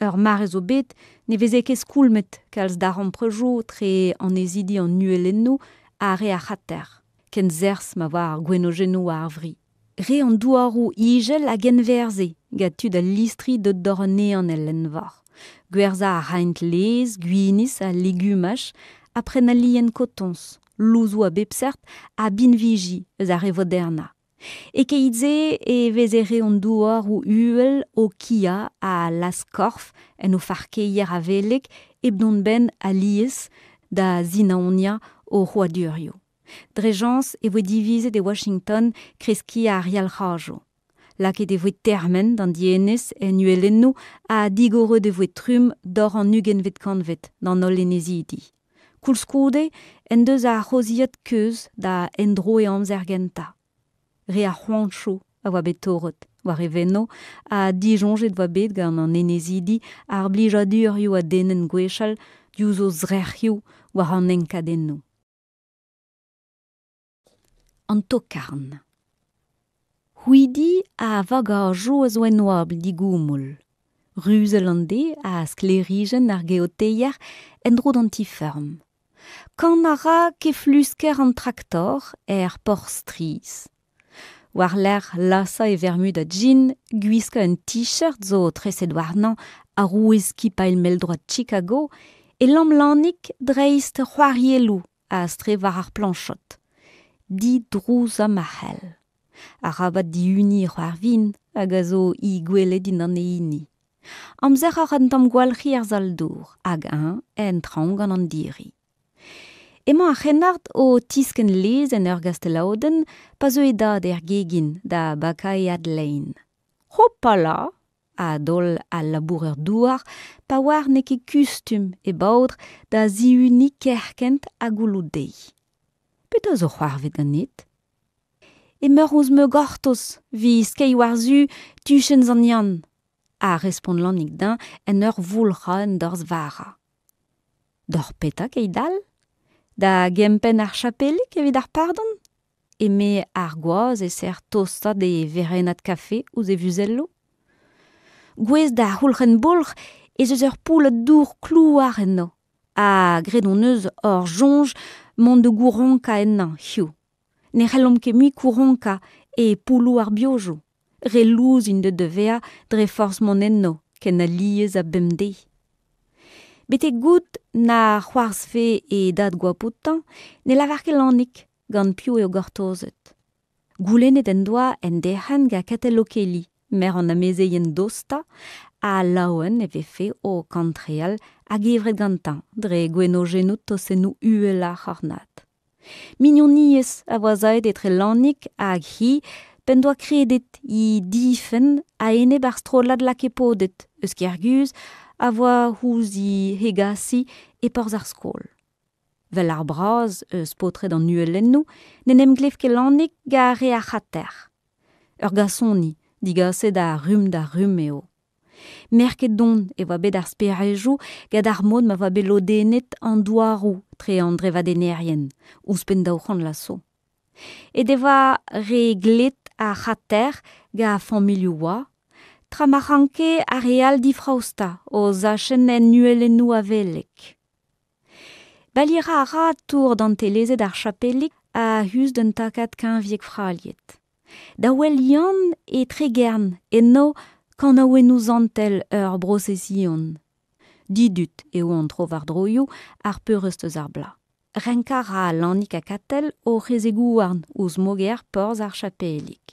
Ur mare zo bet ne veze ket skoulmet kalz darempredoù etre annezidi an uhelennoù ha re ar c'hrater, ken serzh ma oa ar gwenojennoù war ar vri. Re an douaroù ijel a genwerzhe gant tud al listri deuet d'ober un ehan el lenn-vor. Gwerzhañ a raent laezh, gwinizh ha legumaj ha prenañ lien kotoñs, louzoù a bep seurt ha binviji eus ar re vodernañ. E-keit-se e veze re an douaroù uhel o kiañ a-lazh-korf en o farkeier avelek hep dont 'benn alies da zinaoniañ o c'hrouadurioù. Dre chañs e voe divizet e Washington kreskiñ ar yalc'hajoù. Lakaet e voe termen d'an dienez en uhelennoù ha digoret e voe trumm dor an ugentvet kantved d'an holl enezidi. Koulskoude en deus ar c'hozhiad keuz da endro e amzer gentañ. Re a c'hoantoù a oa bet torret war e veno ha disoñjet e oa bet gant an enezidi ar blijadurioù a dennent gwechall diouzh o zrec'hioù war an enkadennoù. An tokarn. Houidi ha vagajoù a zo en oabl digoumoul. Ruzell an deiz ha sklêrijenn ar geoteier en-dro d'an ti-feurm. Kan a ra keflusker an traktor er porzh strizh. War-lerc'h lasañ e vermud ha gin, gwiskañ un t-shirt zo treset warnañ arouez skipailh mell-droad Chicago, e lamm Lanig dreist c'hoarielloù a-strew war ar plañchod. Didrouzañ ma c'hell. Arabat dihuniñ e c'hoar Vin hag a zo he gwele dindan e hini. Amzer a ra un tamm gwalc'hiñ er sal-dour hag eñ en traoñ gant an diri. Emañ ar c'hrennard o tiskenn laezh en ur gastellaodenn pa zeu e dad er gegin da bakañ e adlein. Hopala! a daol al labourer-douar pa oar n'eo ket kustum e baotr da zihuniñ kerkent ha gouloù-deiz. Petra zo c'hoarvezet ganit? Emeur ouzh ma gortoz 'vit skeiñ war-zu tuchenn Sant-Yann, a respont Lanig dezhañ en ur voulc'hañ un dorzh vara. D'hor petra keit-all? Da gempenn ar chapelig evit ar pardon? eme ar gwaz e-ser tostañ d'e werennad kafe ouzh e vuzelloù. Gouez da c'houlc'henn-boulc'h ez eus ur poullad dour klouar eno ha graet hon eus hor soñj mont da gouronkañ ennañ hiziv. Ne c'hellomp ket mui kouronkañ e poulloù ar biojoù. Re lous int deuet da vezañ dre forzh mont enno ken alies ha bemdez. Betek goût na c'hoarzhfe e dad goap outañ ne lavar ket Lanig gant piv eo gortozet. Goulennet en doa en derc'hent gant Katell Lokeli, merc'h an amezeien dostañ, ha laouen e vefe o kantreal a-gevret gantañ dre gwenojennoù tosennoù uhelañ ar c'hornad. Mignoniezh a oa savet etre Lanig hag hi p'en doa kredet he difenn a-enep ar strollad lakepoded eus Kerguzh a oa ouzh he hegasiñ e porzh ar skol. Vel ar braz eus paotred an uhelennoù n'en em glev ket Lanig gant re ar c'hater. Ur gasoni digaset a rumm da rumm eo. Merket don e oa bet ar sperejoù gant ar mod ma oa bet lodennet an douaroù tre an drevadennerien, ouzhpenn 200 vloaz zo. E devoa re glet ar c'hater gant familhoù oa, tra ma ranke ar re all difraostañ o zachenn en uhelennoù avelek. Balirañ a ra tour dantelezet ar chapelig a-us d'un takad keñviek frailhet. Da ouel Yann e tregern eno kanaouennoù santel ur brosesion. Didud eo an trowardroioù ar peurrest eus ar bloaz. Renkañ a ra Alanig ha Katell o c'hezeg-houarn ouzh moger porzh ar chapelig.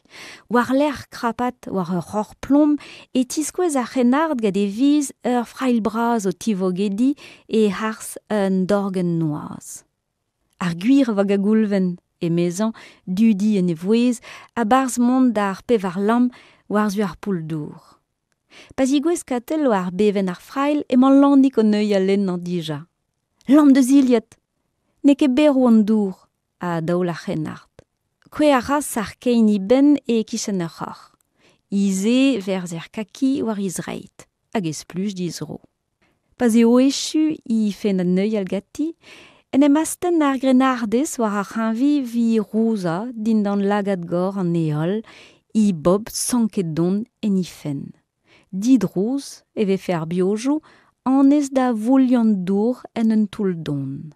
War-lerc'h krapat war ur roc'h-plom e tiskouez ar c'hrennard gant e viz ur frailh bras o tivogediñ e-harz un dorgenn noazh. Ar gwir a oa gant Goulven, emezañ, dudi en e vouezh, a-barzh mont d'ar pevarlamm war-zu ar poull-dour. Pa zigouez Katell war bevenn ar frailh emañ Lanig o neuial ennañ dija. Lamm da zilhad ! N'eo ket berv an dour, a daol ar c'hrennard. Kouezhañ a ra sac'h-kein e benn e-kichen ur roc'h. Ivez 'verzer kaki war he zreid hag e spluj d'he zro. Pa'z eo echu he fennad neuial ganti en em astenn ar grennardez war ar c'hreñvi evit rouzañ dindan lagad-gor an heol, he bobl sanket don en he fenn. Didrouz e vefe ar biojoù anez da vouliañ an dour en un toull don.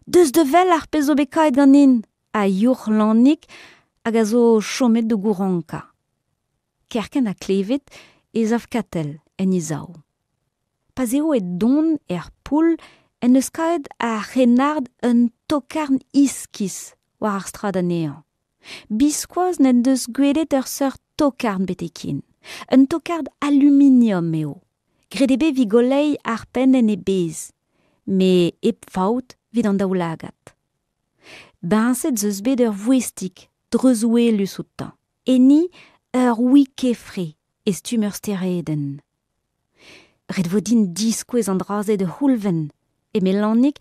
Deus da wel ar pezh zo bet kaet ganin! a youc'h Lanig hag a zo chomet da gouronkañ. Kerkent ha klevet e sav Katell en he sav. Pa'z eo aet don er poull en deus kavet ar c'hrennard un tokarn iskis war ar strad anezhañ. Biskoazh n'en deus gwelet ur seurt tokarn betek ken. Un tokard aluminium eo. Graet eo bet evit goleiñ ar penn en e bezh, met hep faot evit an daoulagad. Biñset 'z eus bet ur voestig dreuzwelus outañ, enni ur wikefre e stumm ur steredenn. Ret 'vo din diskouez an dra-se da C'houlven, eme Lanig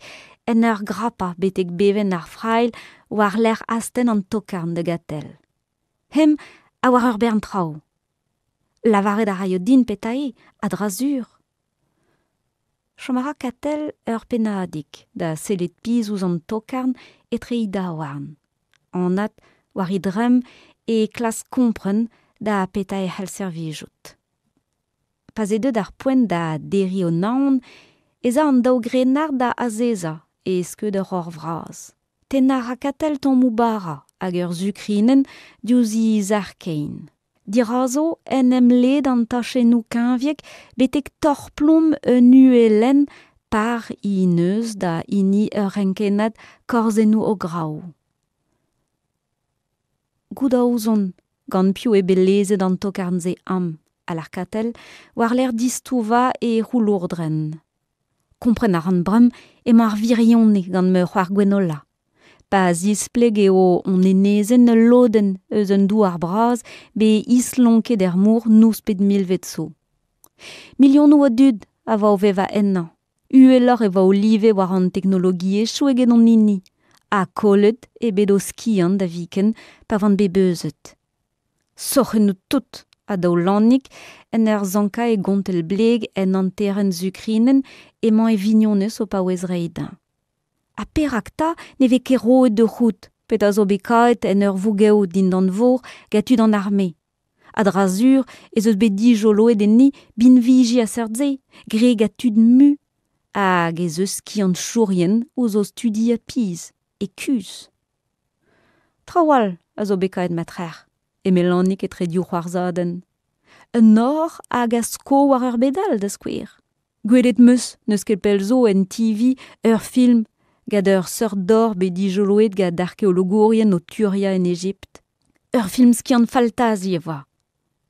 en ur grapañ betek bevenn ar frailh war-lerc'h astenn an tokarn da Gatell. Hemañ a oar ur bern traoù. Lavaret a raio din petra eo, a-dra-sur. Chom a ra Katell ur pennadig da sellet pizh ouzh an tokarn etre he daouarn. Anat war he dremm e klask kompren da petra e c'hell servijout. Pa'z eo deuet ar poent da derriñ o naon ez a an daou grennard da azezañ e skeud ur roc'h vras. Tennañ a ra Katell tammoù bara hag ur sukrinenn diouzh he sac'h-kein. Dirazo en em led an tachennoù keñviek betek torr-plom un uhelenn par he neuz da hini ur renkennad korzennoù ograoù. Goût a ouzon gant piv eo bet lezet an tokarn-se amañ, a lâr Katell, war-lerc'h distouvañ e c'houlourdrenn. Kompren a ran bremañ emañ ar wirionez gant ma c'hoar Gwenola. Pa zispleg eo hon enezenn ul lodenn eus un douar bras bet islonket er mor nouspet milved zo. Milionoù a dud a oa o vevañ ennañ. Uheloc'h e oa o live war an teknologiezhioù eget hon hini ha kollet eo bet o skiant da viken pa oant bet beuzet. Sorc'hennoù tout a daol Lanig en ur sankañ e gontell-bleg en hanterenn sukrinenn emañ e vignonez o paouez reiñ dezhañ. Ha perak 'ta ne vez ket roet da c'hoût petra zo bet kavet en ur vougev dindan vor gant tud an arme? A-dra-sur ez eus bet dijoloet enni binviji a seurt-se, graet gant tud mu, hag ez eus skianchourien ouzh o studiañ pizh, e kuzh. Traoù all a zo bet kavet ma-trec'h, eme Lanig etre div c'hoarzhadenn. Un nor hag a sko war ur bed all, da skouer. Gwelet 'm eus n'eus ket pell zo en TV ur film gant ur seurt dor bet dijoloet gant arkeologourien o turiañ en Ejipt. Ur film skiant-faltazi e oa.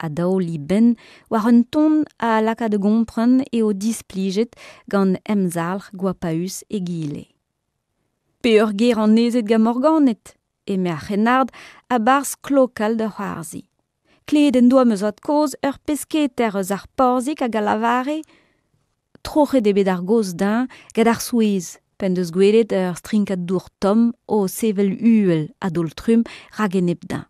A-daol e benn war un ton a laka da gompren eo displijet gant emzalc'h goapaus egile. Pe ur ger annezet gant Morganed, eme ar c'hrennard a-barzh klokal da c'hoarzhiñ. Klevet en doa ma zad-kozh ur pesketer eus ar porzhig hag a lavare Troc'het eo bet ar gaoz dezhañ gant ar souezh p'en deus gwelet ur strinkad dour tomm o sevel uhel a-daol-trumm rak-enep dezhañ.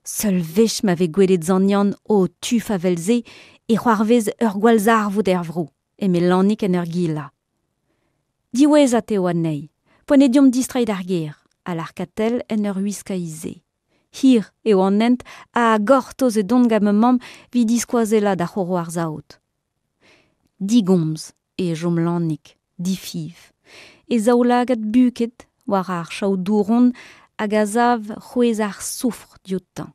Seul wech ma vez gwelet Sant Yann o tufañ 'vel-se e c'hoarvez ur gwallzarvoud er vro, eme Lanig en ur gilañ. Diwezhat eo anezhi, poent eo deomp distreiñ d'ar gêr, a lâr Katell en ur wiskañ he sae. Hir eo an hent ha gortoz edon gant ma mamm evit diskoazellañ da c'horo ar saout. Digomz e chom Lanig, difiñv, e zaoulagad buket war ar chaodouron hag a sav c'hwezh ar soufr dioutañ.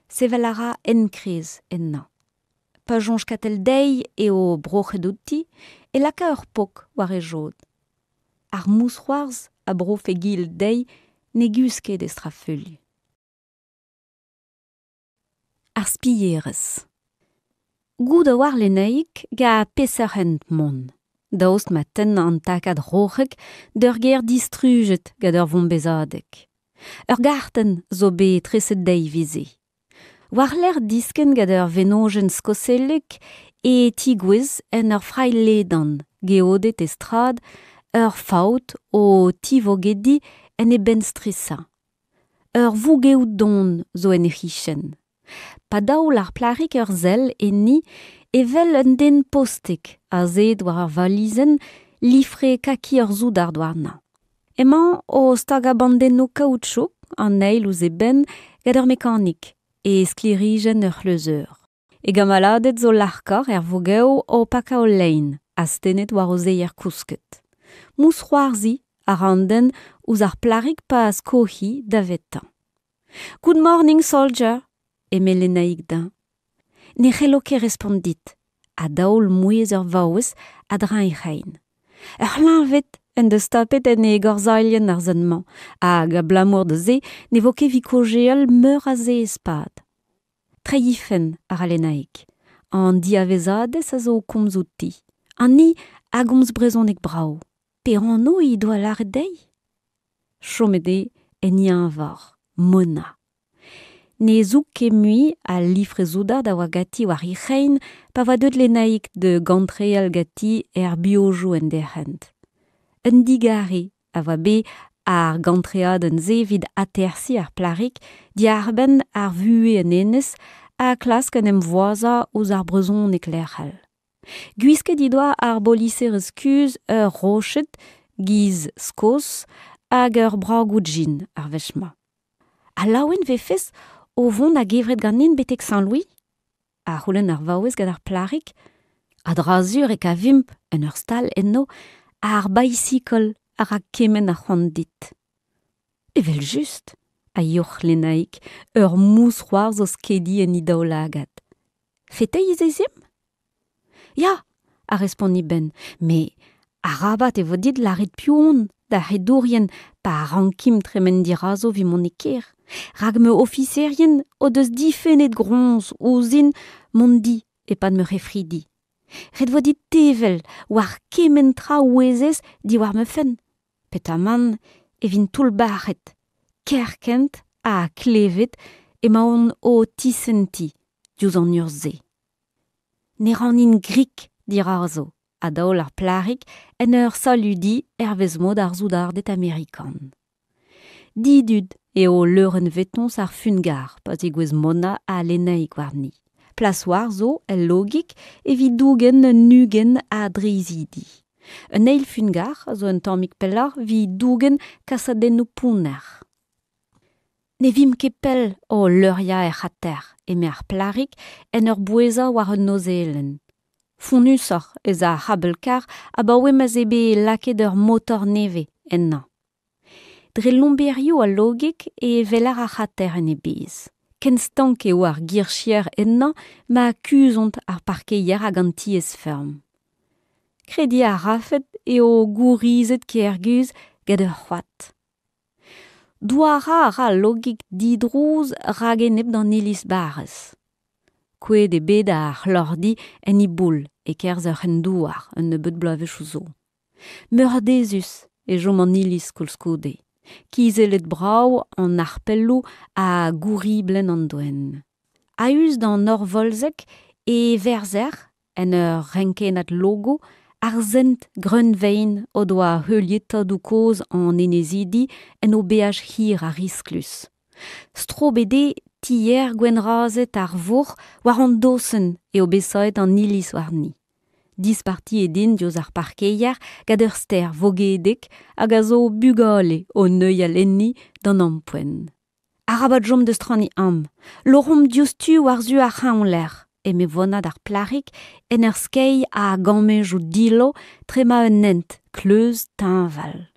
Sevel a ra enkrez ennañ. Pa soñj Katell dezhi eo broc'het outi e laka ur pok war he jod. Ar mousc'hoarzh a brof e gil dezhi ne guzh ket e strafuilh. Ar spierez. Goût a oar Lenaig gant peseurt hent mont, daoust ma tenn an takad roc'hek d'ur gêr distrujet gant ur vombezadeg. Ur gartenn zo bet treset dezhi evit se. War-lerc'h diskenn gant ur wenojenn skosellek e tigouezh en ur frailh ledan, geodet e strad, ur faout o tivogediñ en e benn strishañ. Ur vougev don zo en he c'hichen. Pa daol ar plac'hig ur sell enni e wel un den postek azeet war ur valizenn lifre kaki ur soudard warnañ. Emañ o stagañ bandennoù kaoutchoug an eil ouzh eben gant ur mekanik e sklêrijenn ur c'hleuzeur. E gamaladed zo larkoc'h er vougev o pakañ o lein, astennet war o seier kousket. Mousc'hoarzhiñ a ra an den ouzh ar plac'hig pa sko-hi davetañ. Good morning, soldier, eme Lenaig dezhañ. Ne c'hello ket respont dit, a daol mouezh ur vaouez a-dreñv he c'hein. Ur c'hleñved en deus tapet en e gorzailhenn ar sent-mañ hag abalamour da se ne vo ket evit kaozeal meur a zeiz-pad. Treiñ he fenn a ra Lenaig. An diavezadez a zo o komz outi. An hi a gomz brezhoneg brav. Pe anv he doa lâret dezhi? Chomet eo en he eñvor, Mona. Ne zoug ket mui al lifre-soudard a oa ganti war he c'hein pa oa deuet Lenaig da gantreal ganti er biojoù en derc'hent. Un digarez a oa bet ar gantreadenn-se evit atersiñ ar plac'hig diarbenn ar vuhez en enez ha klask en em voazañ ouzh ar brezhoneg lec'hel. Gwisket he doa ar boliserez kuzh ur roched giz Skos hag ur bragoù jean ar wech-mañ. Ha laouen 'vefes o vont a-gevret ganin betek Saint-Louis? a c'houlenn ar vaouez gant ar plac'hig. A-dra-sur e kavimp, en ur stal eno, ar baisikol a ra kement a c'hoant dit. Evel-just, a youc'h Lenaig, ur mousc'hoarzh o skediñ en he daoulagad. Feteiz ez imp? Ya, a respont eben, met arabat e vo dit lâret piv on d'ar c'hedourien pa rankimp tremen dirazo evit mont e kêr, rak ma ofiserien o deus difennet groñs ouzhin mont di e-pad ma c'hefridi. Ret vo dit tevel war kement tra 'ouezez diwar ma fenn, petamant e vin toullbac'het kerkent ha klevet emaon o tisentiñ diouzh an urzh-se. Ne ranin grik dirazo, a daol ar plac'hig en ur saludiñ hervez mod ar soudarded amerikan. Didud eo leurenn vetoñs ar fungarr pa zegouezh Mona ha Lenaig warni. Plas war zo el logig evit dougen un 20 a dreizhidi. Un eil fungarr a zo un tammig pelloc'h evit dougen kasadennoù pounner. Ne vimp ket pell o leuriañ er c'hater, eme ar plac'hig en ur bouezañ war un nozelenn. Fonnusoc'h ez a ar c'habell-karr abaoe ma'z eo bet lakaet ur motor nevez ennañ. Dre lomberioù al logig e weler ar c'hater en e bezh. Ken stank eo ar girchier ennañ ma kuzhont ar parkeier hag an tiez-feurm. Krediñ a rafed eo gourizet Kêrguzh gant ur c'hoad. Douarañ a ra al logig didrouz rak-enep d'an iliz-barrez. Kouezhet eo bet ar c'hloc'hdi en e boull e-kerzh ur c'hren-douar un nebeud bloavezhioù zo. Meurdezus e chom an iliz koulskoude, kizellet brav an harpelloù ha gouriblenn an doenn. A-us d'an nor volzek e verzer, en ur renkennad logo, Ar sent greunvein o doa heuliet tadoù-kozh an enezidi en o beaj hir ha risklus. Strobet eo tier gwenn-razet ar vourc'h war an dosenn eo bet savet an iliz warni. Dispartiet int diouzh ar parkeier gant ur stêr vogedek hag a zo bugale o neuial enni d'an ampoent. Arabat chom da straniñ amañ. Loc'homp diouzhtu war-zu ar c'hreñvlec'h, eme Vona d'ar plac'hig en ur skeiñ a-gammejoù dillo trema un hent kleuz teñval.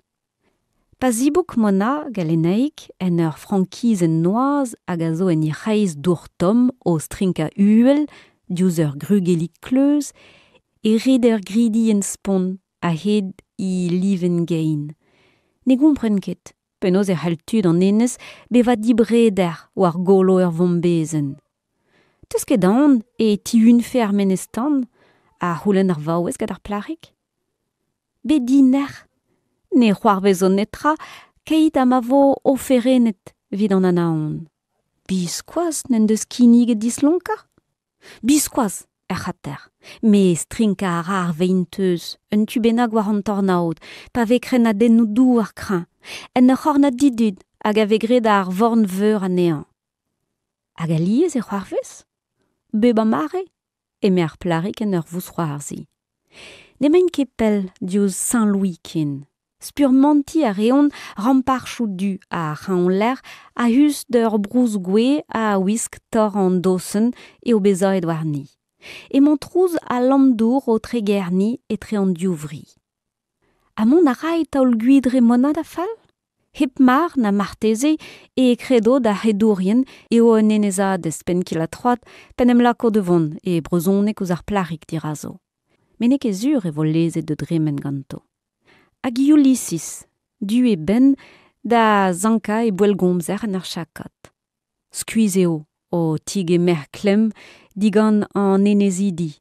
Pa zibouk Mona Galenaig en ur frankizenn noazh hag a zo en he c'hreiz dour tomm o strinkañ uhel diouzh ur grugellig kleuz, e red ur gridienn spont a-hed he livenn-gein. Ne gompren ket penaos e c'hell tud an enez bevañ dibreder war golo ur vombezenn. 'Teus ket aon e tihunfe ar menez-tan? a c'houlenn ar vaouez gant ar plac'hig. Bet dinec'h, ne c'hoarvezo netra keit ha ma vo oferennet evit an Anaon. Biskoazh n'en deus kinniget dislonkañ? Biskoazh, er c'hater. Met strinkañ a ra ar vein-teuz un tu bennak war an tornaod pa vez krennadennoù douar kreñv, en ur c'hornad didud hag a vez graet ar Vorn Veur anezhañ. Hag alies e c'hoarvez? Bep a mare? eme ar plac'hig en ur vousc'hoarzhiñ. N'emaint ket pell diouzh Saint-Louis ken. Spurmantiñ a reont ramparchoù du ar c'hreñvlec'h a-us d'ur brousgwez a wisk tor an dosenn eo bet savet warni. Emañ trouz al lamm-dour o tregerniñ etre an div vri. Ha mont a ray taol-gwidre Mona da fall? Hep mar na marteze e kredo d'ar c'hedourien eo un enezadez penn-kil-ha-troad p'en em lako da vont e brezhoneg ouzh ar plac'hig dirazo. Met n'eo ket sur e vo lezet da dremen ganto. Hag Ulysses, du e benn, da sankañ e boellgomzer en ur chakod. Skuizh eo o tigemer klemm digant an enezidi.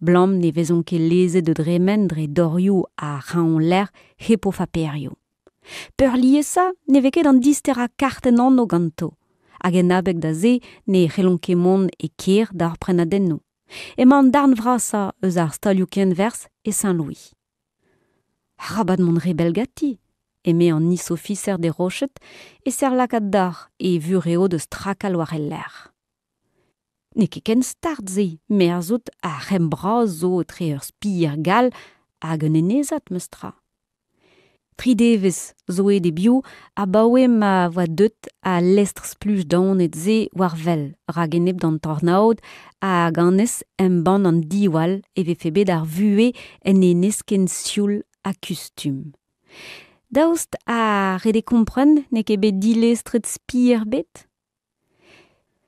'Blam ne vezont ket lezet da dremen dre dorioù ar c'hreñvlec'h hep o faperioù. Peurliesañ ne vez ket an disterañ kartenn anv ganto hag en abeg da se ne c'hellont ket mont e kêr d'ar prenadennoù. Emañ an darn vrasañ eus ar stalioù-kenwerzh e Saint-Louis. Arabat mont re bell ganti, eme an isofiser d'e roched e-ser lakaat dor e vurev da strakal war e lerc'h. N'eo ket ken start-se merzout ar c'hemm bras zo etre ur spier gall hag un enezad memes tra. Tri devezh zo aet e-biou abaoe ma oa deuet al lestr-spluj daonet-se war wel rak-enep d'an tornaod hag anez embann an diwall e vefe bet ar vuhez en enez ken sioul ha kustum. Daoust ha ret eo kompren n'eo ket bet dilestret spier ebet?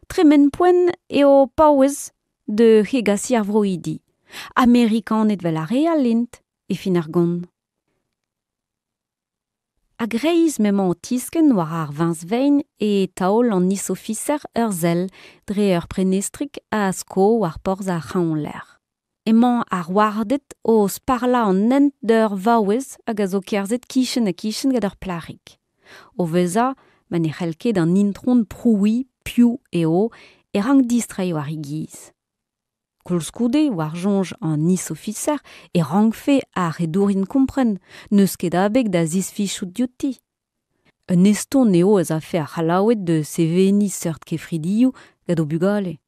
Tremen poent eo paouez da hegasiñ ar vroidi. Amerikaned 'vel ar re all int, e fin ar gont. A-greiz m'emañ o tiskenn war ar viñs-vein e taol an isofiser ur sell dre ur prenestrig a sko war porzh ar c'hreñvlec'h. Emañ ar warded o sparlañ an hent d'ur vaouez hag a zo kerzhet kichen-ha-kichen gant ur plac'hig. O vezañ ma ne c'hell ket an intron prouiñ piv eo e rank distreiñ war e giz. Koulskoude, war soñj an isofiser e rankfe ar c'hedourien kompren n'eus ket abeg da zisfichout diouti. Un eston eo ez afe ar C'hallaoued da seveniñ seurt kefridioù gant o bugale.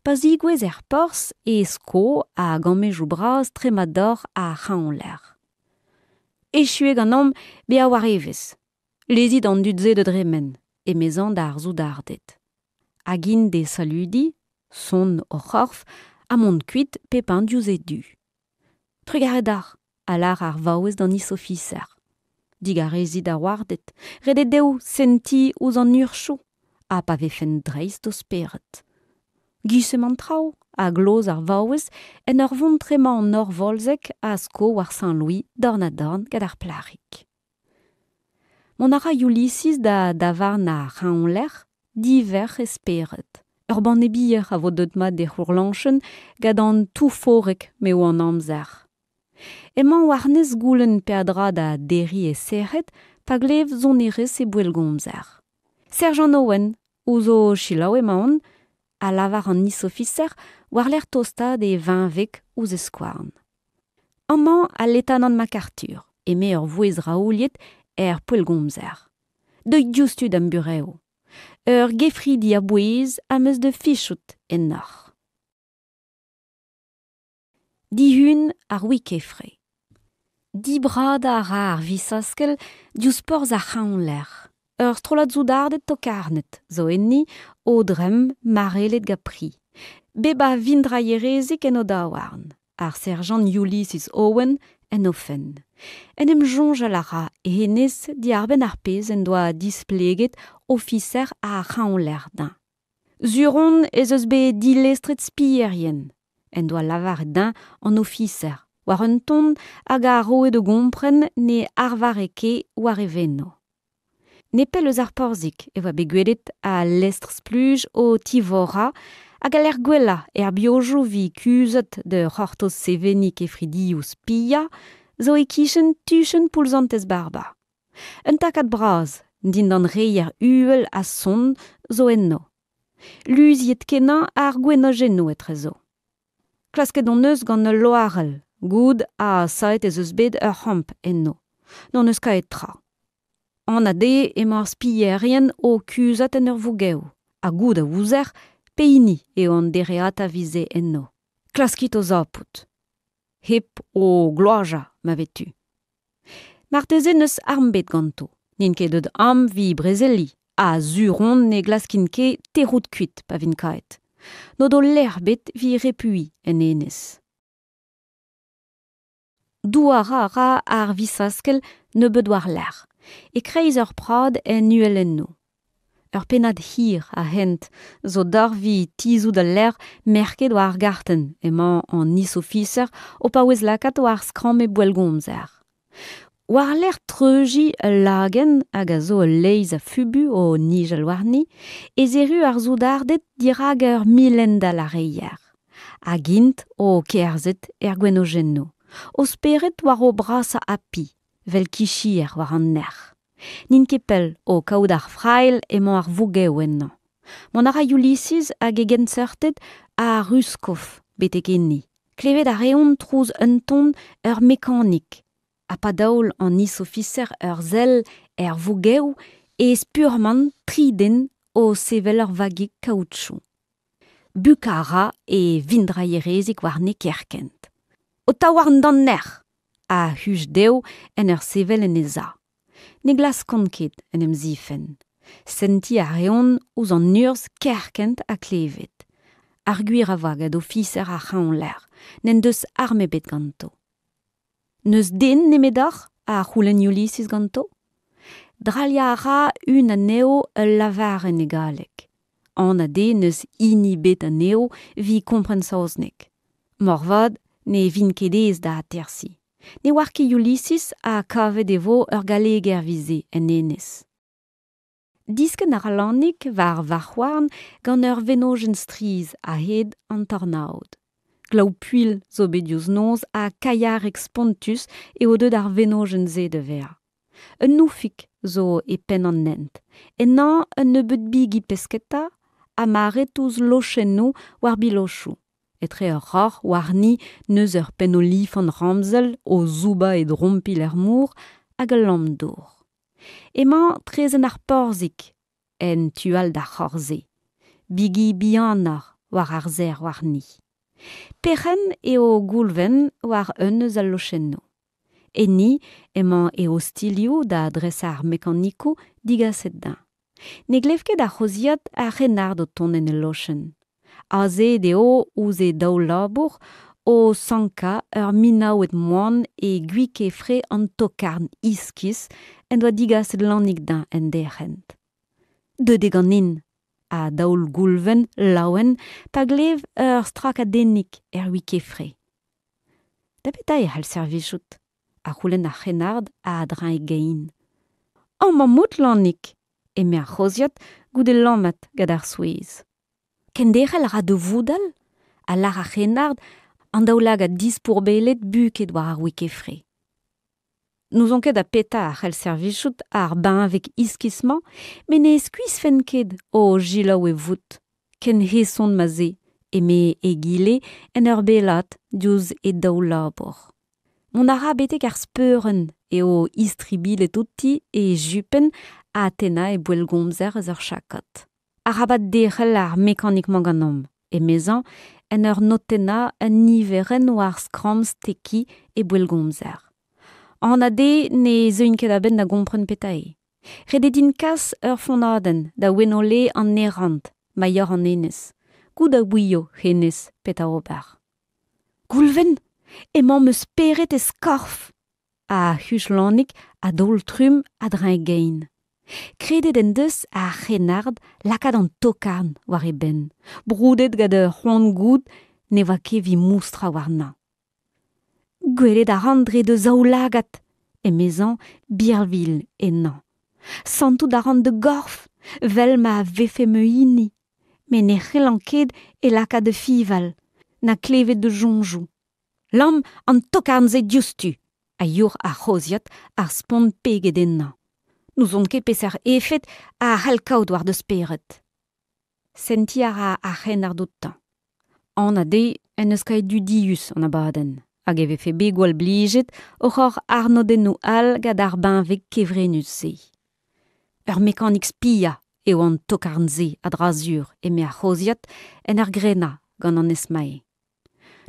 Pa zigouez er porzh e sko a-gammejoù bras trema dor ar c'hreñvlec'h. Echu eo ganeomp bezañ war evezh. Lezit an dud-se da dremen, emezañ d'ar soudarded. Hag int d'e saludiñ, sonn o c'horf, ha mont kuit pep un diouzh e du. Trugarez deoc'h, a lâr ar vaouez d'an isofiser. Digarezit ar warded, ret eo dezho sentiñ ouzh an urzhioù, ha pa vefent dreist o spered. Giz emañ an traoù, a gloz ar vaouez en ur vont trema an nor volzek a sko war Saint-Louis dorn-ha-dorn gant ar plac'hig. Mont a ra Ulysses da davarn ar c'hreñvlec'h, divec'h e spered. Ur banne bier a vo deuet mat d'e c'hourlañchenn gant an touforeg m'eo an amzer. Emañ war-nes goulenn peadra da derriñ e sec'hed pa glev sonerezh e boellgomzer. Serjant Owen, ouzh ho selaou emaon, a lavar an isofiser war-lerc'h tostaat e veñveg ouzh e skouarn. Amañ al letanant MacArthur, eme ur vouezh raouliet er poellgomzer. Deuit diouzhtu da'm burev. Ur gefridi a-bouez am eus da fichout ennoc'h. Dihun ar wikefre. Dibradañ a ra ar visaskell diouzh porzh ar c'hreñvlec'h. Ur strollad soudarded tokarnet zo enni o dremm marellet gant pri. Bep a vindrailherezig en o daouarn, ar serjant Ulysses Owen en o fenn. En em soñjal a ra hennezh diàr-benn ar pezh en doa displeget ofiser ar c'hreñvlec'h dezhañ. Sur on ez eus bet dilestret spierien, en doa lavaret dezhañ an ofiser war un ton hag a roe da gompren ne arvare ket war e veno. Nepell eus ar porzhig e oa bet gwelet al lestr-spluj o tivorañ hag al lec'h gwellañ er biojoù 'vit kuzhat da c'hortoz seveniñ kefridioù spiañ zo e-kichen tuchenn Poull-Santez-Barba. Un takad bras dindan reier uhel ha sonn zo eno. Luziet-kenañ ar gwenojennoù etrezo. Klasket hon eus gant ul loarell goût ha savet ez eus bet ur c'hamp eno. N'hon eus kaet tra. Anat eo emañ ar spierien o kuzhat en ur vougev ha goût a ouzer pehini eo an dereatañ 'vize eno. Klaskit o zapout. Hep o gloazañ ma vez tu. Marteze n'eus arm 'bet ganto. N'int ket deut amañ 'vit brezeliñ ha sur on ne glaskint ket tec'hout kuit pa vint kaet. N'o do lec'h 'bet 'vit repuiñ en enez. Douarañ a ra ar visaskell nebeut war-lerc'h, e-kreiz ur prad en uhelennoù. Ur pennad hir a hent zo deoc'h evit tizhout al lec'h merket war ar gartenn emañ an isofiser o paouez lakaat war skramm e boellgomzer. War-lerc'h treuziñ ul lagenn hag a zo e-leizh a fubu o nijal warni ez erru ar soudarded dirak ur milendall a reier. Hag int o kerzhet er gwenojennoù, o spered war o brasañ api, 'vel kichier war an nec'h. N'int ket pell o kaout ar frailh emañ ar vougev ennañ. Mont a ra Ulysses hag e genseurted a-ruskof betek enni. Klevet a reont trouz unton ur mekanik. Ha pa daol an isofiser ur sell er vougev e spurmant tri den o sevel ur vagig kaoutchou. Bukañ a ra e vindrailherezig warne kerkent. Ho taouarn d'an nec'h ! a huch dezho en ur sevel en he za. Ne glaskont ket en em zifenn. Sentiñ a reont ouzh an urzh kerkent ha klevet. Ar gwir a oa gant ofiser ar c'hreñvlec'h, n'en deus arm ebet ganto. N'eus den nemedoc'h a c'houlenn Ulysses ganto? Drailhañ a ra un anezho ul lavarenn e galleg. Anat eo n'eus hini ebet anezho evit kompren saozneg. Moarvat ne vint ket aes da atersiñ. Ne oar ket Ulysses ha kavet e vo ur galleger 'vit-se en enez. Diskenn a ra Lanig war varc'h-houarn gant ur wenojenn strizh a-hed an tornaod. Glav puilh zo bet diouzh noz ha kailharek spontus eo deuet ar wenojenn-se da vezañ. Un oufig zo e penn an hent, ennañ un nebeud bigi pesketa amarret ouzh lochennoù war bilochoù. Etre ur roc'h warni n'eus ur penn-olifant ramzel o soubañ e drompilh er mor hag ul lamm-dour. Emañ traezhenn ar Porzhig en tu all d'ar c'horze, bigi bihanoc'h war ar serr warni. Perc'henn eo Goulven war un eus al lochennoù. Enni emañ e ostilhoù da dresañ ar mekanikoù digaset dezhañ. Ne glev ket ar c'hozhiad ar c'hrennard o tont en e lochenn. Azeet eo ouzh e daol-labour o sankañ ur minaoued moan e gwikefre an tokarn iskis en doa digaset Lanig dezhañ en derc'hent. Deuet eo ganin, a daol Goulven laouen pa glev ur strakadennig er wikefre. Da petra e c'hall servijout? a c'houlenn ar c'hrennard a-dreñv e gein. Amañ 'maout, Lanig, eme ar c'hozhiad goude lammat gant ar souezh. Kenderc'hel a ra da voudal, a lâr ar c'hrennard, an daoulagad dispourbellet buket war ar wikefre. N'ouzon ket ha petra a c'hell servijout ar benveg iskis-mañ, met ne skuizhfen ket o selaou e vout, ken heson ma 'z eo, eme egile en ur bellaat diouzh e daol-labour. Mont a ra betek ar speurenn eo istribilhet outi e jupenn ha tennañ e boellgomzer eus ur chakod. Arabat derc'hel ar mekanik-mañ ganeomp, emezañ en ur notennañ un niverenn war skramm stekiñ e boellgomzer. Anat eo ne zeuin ket a-benn da gompren petra eo. Ret eo din kas ur fonadenn da Wennole an Nerant, mailhor an enez. Goût a ouio hennezh petra ober. Goulven, emañ ma spered ez korf! A huch Lanig a-daol-trumm a-dreñv e gein. Kredet en deus ar c'hrennard lakaat an tokarn war e benn, broudet gant ur c'hoant-goût ne oa ket evit moustrañ warnañ. Gwelet a ran dre da zaoulagad, emezañ birvilh ennañ. Santout a ran da gorf 'vel ma vefe ma hini, met ne c'hellan ket e lakaat da fiñval, na klevet da soñjoù. Lamm an tokarn-se diouzhtu! a youc'h ar c'hozhiad, ar spont peget ennañ. N'ouzon ket peseurt efed a c'hall kaout war da spered. Sentiñ a ra ar c'hrennard outañ. Anat eo en deus kavet dudius an abadenn hag e vefe bet gwall blijet oc'h hor arnodennoù all gant ar benveg kevrennus-se. Ur mekanik spiañ eo an tokarn-se a-dra-sur, eme ar c'hozhiad en ur grenañ gant an esmae.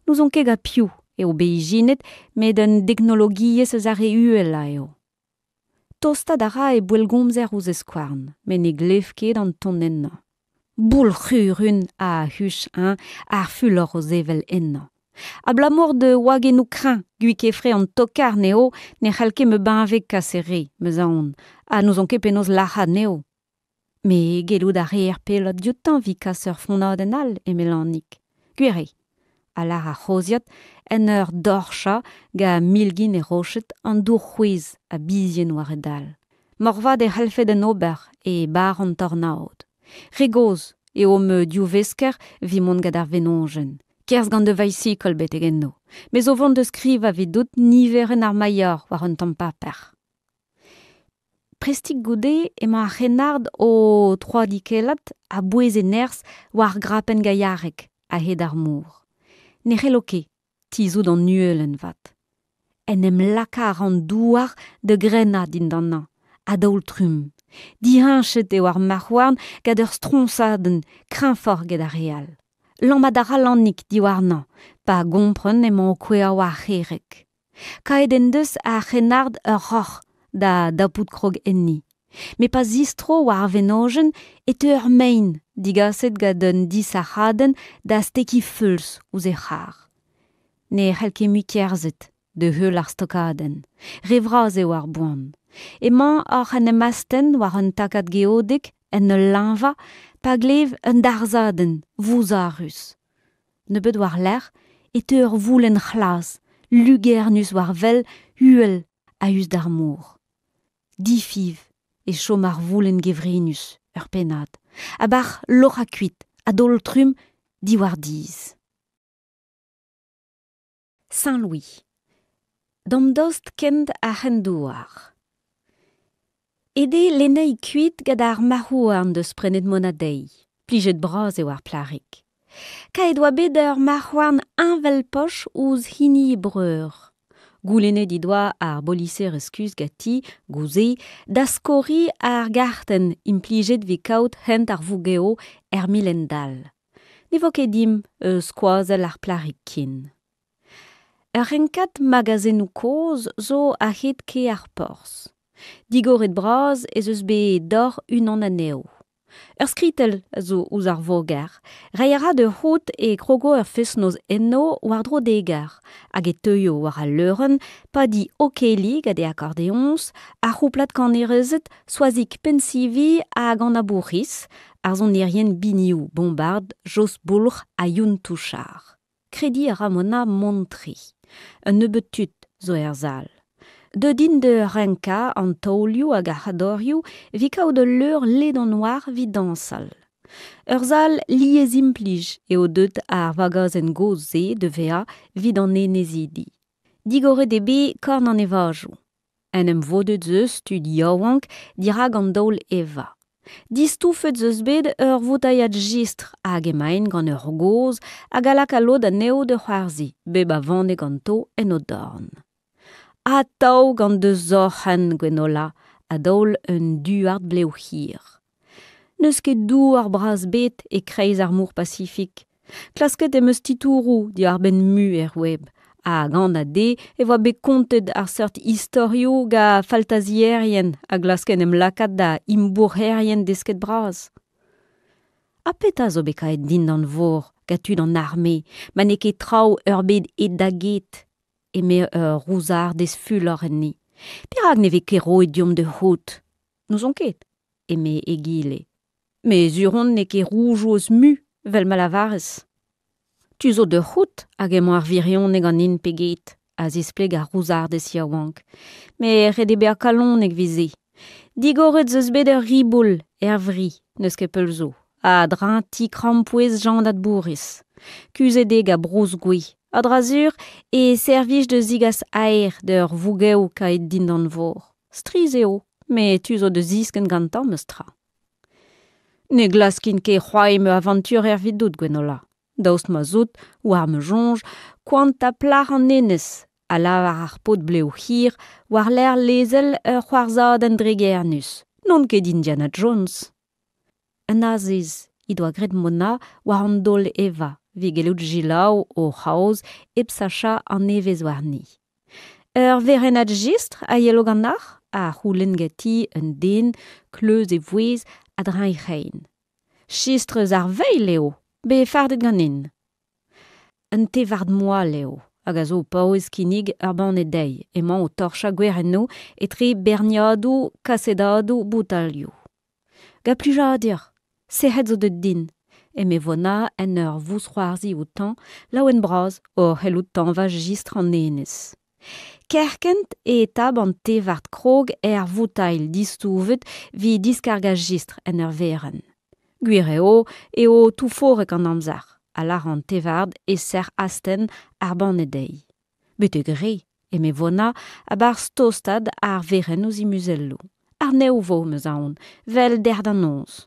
N'ouzon ket gant piv eo bet ijinet met un deknologiezh eus ar re uhelañ eo. Tostaat a ra e boellgomzer ouzh e skouarn met ne glev ket an ton ennañ. Boulc'hurun a huch-eñ ar fulor o sevel ennañ. Abalamour da wagennoù kreñv gwikefre an tokarn eo ne c'hall ket ma benveg kas e re, 'm eus aon, ha n'ouzon ket penaos lac'hañ anezho. Met gellout a reer pellat dioutañ evit kas ur fonadenn all, eme Lanig. Gwir eo, a lâr ar c'hozhiad en ur dorchañ gant milgin e roched an dour c'hwezh ha bizien war e dal. Moarvat e c'hallfed en ober e barr an tornaod. Re gozh eo ma divvesker evit mont gant ar venojenn. Kerzh gant da vaisikl betek eno. Me zo vont da skrivañ evidout niverenn ar mailhor war un tamm paper. Prestik goude emañ ar c'hrennard o troadikellat a-bouez e nerzh war grapenn gailharek a-hed ar mor. Ne c'hello ket tizhout an uhelenn 'vat. En em laka a ra an douar da grennañ dindanañ, a-daol-trumm. Diheñchet eo ar marc'h-houarn gant ur stroñsadenn kreñfoc'h eget ar re all. Lammat a ra Lanig diwarnañ pa gompren emañ o kouezhañ war ar c'herreg. Kaeet en deus ar c'hrennard ur roc'h da dapout krog enni. Met pa zistro war ar wenojenn e teu ur maen digaset gant un disac'hadenn da stekiñ feuls ouzh e c'har. Ne c'hell ket mui kerzhet da heul ar stokadenn. Re vras eo ar boan. Emañ oc'h en em astenn war un takad geodek en ul leñvañ pa glev un darzhadenn vouzarus. Nebeut war-lerc'h e teu ur voulenn c'hlas, lugernus war wel uhel a-us d'ar mor. Difiñv e chom ar voulenn gevrinus ur pennad, a-barzh loc'hañ kuit a-daol-trumm diwar dizh. Saint-Louis. Damdost kent ar c'hren-douar. Aet eo Lenaig kuit gant ar marc'h-houarn deus prenet Mona dezhi. Plijet bras eo ar plac'hig. Kaeet oa bet ur marc'h-houarn heñvel-poch ouzh hini he breur. Goulennet he doa ar boliserez kuzh ganti, goude, da skoriñ ar gartenn implijet evit kaout hent ar vougev er milendall. Ne vo ket dimp eus skoazell ar plac'hig ken. Ur renkad magazennoù kozh zo a-hed kae ar porzh. Digoret bras ez eus bet dor unan anezho. Ur skritell a zo ouzh ar voger. Reiñ a ra da c'hoût e krogo ur fest-noz eno war-dro dek eur hag e teuio war al leurenn Paddy O'Kelly gant e akordeoñs, ar c'houplad kanerezed Soazig Pensivi hag Anna Bourc'hiz, ar sonerien binioù bombard Jos Boulc'h ha Youn Touchard. Krediñ a ra Mona mont-tre. Un nebeud tud zo er sal. Deuet int da renkañ an taolioù hag ar c'hadorioù evit kaout ul leur ledan-war evit dañsal. Ur sal liezimplij eo deuet ar vagazenn gozh-se da vezañ evit an enezidi. Digoret eo bet korn an evajoù. En em vodet 'z eus tud yaouank dirak an daol evañ. Distoufet 'z eus bet ur voutailhad jistr hag emaint gant ur gaoz hag a laka lod anezho da c'hoarzhin, bep a vanne ganto en o dorn. Atav gant da zorc'henn, Gwenola, a daol un duard blev hir. N'eus ket douar bras 'bet e-kreiz ar mor Pasifik. Klasket em eus titouroù diwar-benn Mu er web, hag anat eo e oa bet kontet ar seurt istorioù gant faltazierien a glaske en em lakaat da imbourc'herien desket-bras. Ha petra zo bet kavet dindan vor gant tud an arme ma n'eo ket traoù ur bed aet da get? eme ur rouzardez fulor enni. Perak ne vez ket roet deomp da c'hoût? N'ouzon ket, eme egile. Met sur on n'eo ket roudoù eus Mu, 'vel ma lavarez. Tu zo da c'hoût hag emañ ar wirionez ganin pe get, a zispleg ar rouzardez yaouank. Met ret eo bezañ kalonek evit se. Digoret 'z eus bet ur riboul er Vri n'eus ket pell zo, a-dreñv ti-krampouezh Janed Bourhiz. Kuzhet eo gant broz-gwez. A-dra-sur e servij da zegas aer d'ur vougev kaeet dindan vor. Strizh eo, met tu zo da ziskenn gantañ memes tra. Ne glaskin ket c'hoari ma avanturer evidout, Gwenola. Daoust ma 'z out, war ma soñj, koantañ plac'h an enez, a lavar ar paotr blev hir war-lerc'h lezel ur c'hoarzhadenn dregernus. N'on ket Indiana Jones. Un azez he doa graet Mona war an daol-evañ evit gellout selaou o c'haoz hep sachañ an evezh warni. Ur werennad jistr a yelo ganeoc'h? a c'houlenn ganti un den kleuz e vouezh a-dreñv he c'hein. Chistr eus ar veilh eo, bet fardet ganin. Un tevard moal eo hag a zo o paouez kinnig ur banne dezhi. Emañ o torchañ gwerennoù etre berniadoù kasedadoù boutailhoù. Gant plijadur, sec'hed zo deuet din, eme Vona en ur vousc'hoarzhiñ outañ, laouen-bras o c'hellout tañva jistr an enez. Kerkent e tap an tevard krog er voutailh distouvet evit diskargañ jistr en ur werenn. Gwir eo eo touforek an amzer, a lâr an tevard e-serr astenn ar banne dezhi. Betek re, eme Vona a-barzh tostaat ar werenn ouzh he muzelloù. Arnev 'vo, 'm eus aon, 'vel dec'h da noz.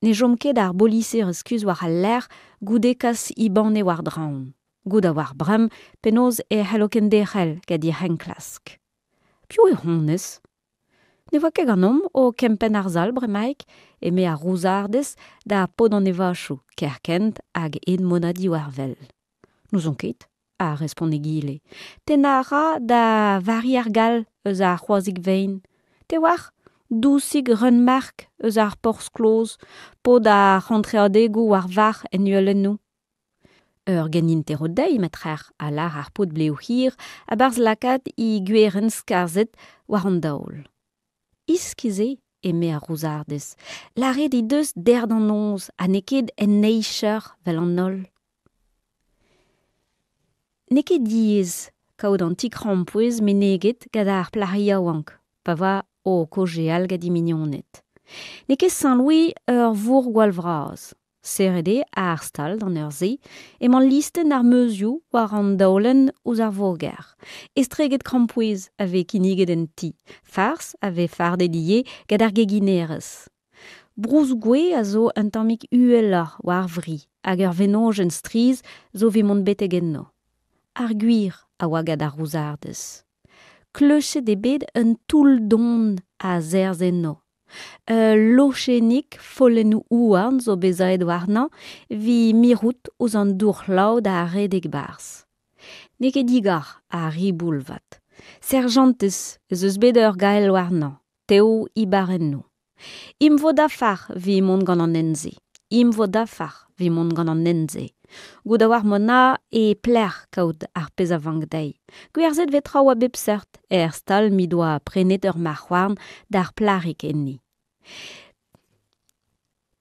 Ne chom ket ar boliserez kuzh war al lec'h goude kas he banne war-draoñ. Goût a oar bremañ penaos e c'hello kenderc'hel gant he enklask. Piv eo honnezh ? Ne oa ket ganeomp o kempenn ar sal bremaik, eme ar rouzardez da paotr an evachoù kerkent hag aet Mona diwar wel. N'ouzon ket, a respont egile. Tennañ a ra da Vari ar Gall eus ar C'hroazig-vein. Te 'oar, dousig Reun-Mark eus ar Porzh-Kloz, paotr ar c'hantreadegoù war varc'h en uhelennoù. Ur genintero dezhi, matrec'h, a lâr ar paotr blev hir a-barzh lakaat he gwerenn skarzhet war an daol. Iskis eo, eme ar rouzardez. Lâret he deus dec'h da noz ha n'eo ket en eizh eur 'vel an holl. N'eo ket diaes kaout an ti-krampouezh meneget gant ar plac'h yaouank pa oa o kaozeal gant he mignoned. N'eo ket Saint-Louis ur vourc'h gwall vras. Serret eo ar stal d'an eur-se. Emañ listenn ar meuzioù war an daolenn ouzh ar voger. Estreget krampouezh a vez kinniget en ti. Fars a vez fardet ivez gant ar geginerez. Brousgwez a zo un tammig uheloc'h war vri hag ur wenojenn strizh zo evit mont betek eno. Ar gwir a oa gant ar rouzardez. Kleuchet eo bet un toull don a-serzh eno. Ul lochennig follennoù houarn zo bet aet warnañ evit mirout ouzh an dour-glav da redek 'barzh. N'eo ket digor ar riboul 'vat. Serjantez ez eus bet ur gael warnañ, tev he barrennoù. Imvo dafar evit mont gant an hent-se. Imvo dafar evit mont gant an hent-se. Goût a oar Mona e pelec'h kaout ar pezh a vank dezhi. Gwerzhet 'vez traoù a bep seurt er stal m'he doa prenet ur marc'h-houarn d'ar plac'hig enni.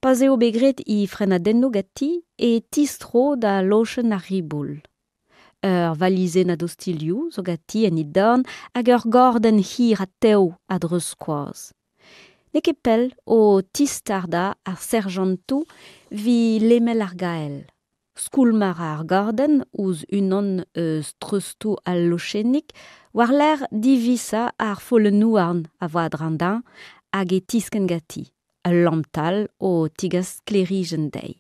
Pa'z eo bet graet he frenadennoù ganti e tistro da lochenn ar riboul. Ur valizennad ostilhoù zo ganti en he dorn hag ur gordenn hir ha tev a-dreuz-skoaz. N'eo ket pell o tistardañ ar serjantoù evit lemel ar gael. Skoulmañ a ra ar gordenn ouzh unan eus treustoù al lochennig war-lerc'h divisañ ar follenn-houarn a voa a-dreñv dezhañ hag e tiskenn ganti, ul lamp-tal o tegas sklêrijenn dezhi.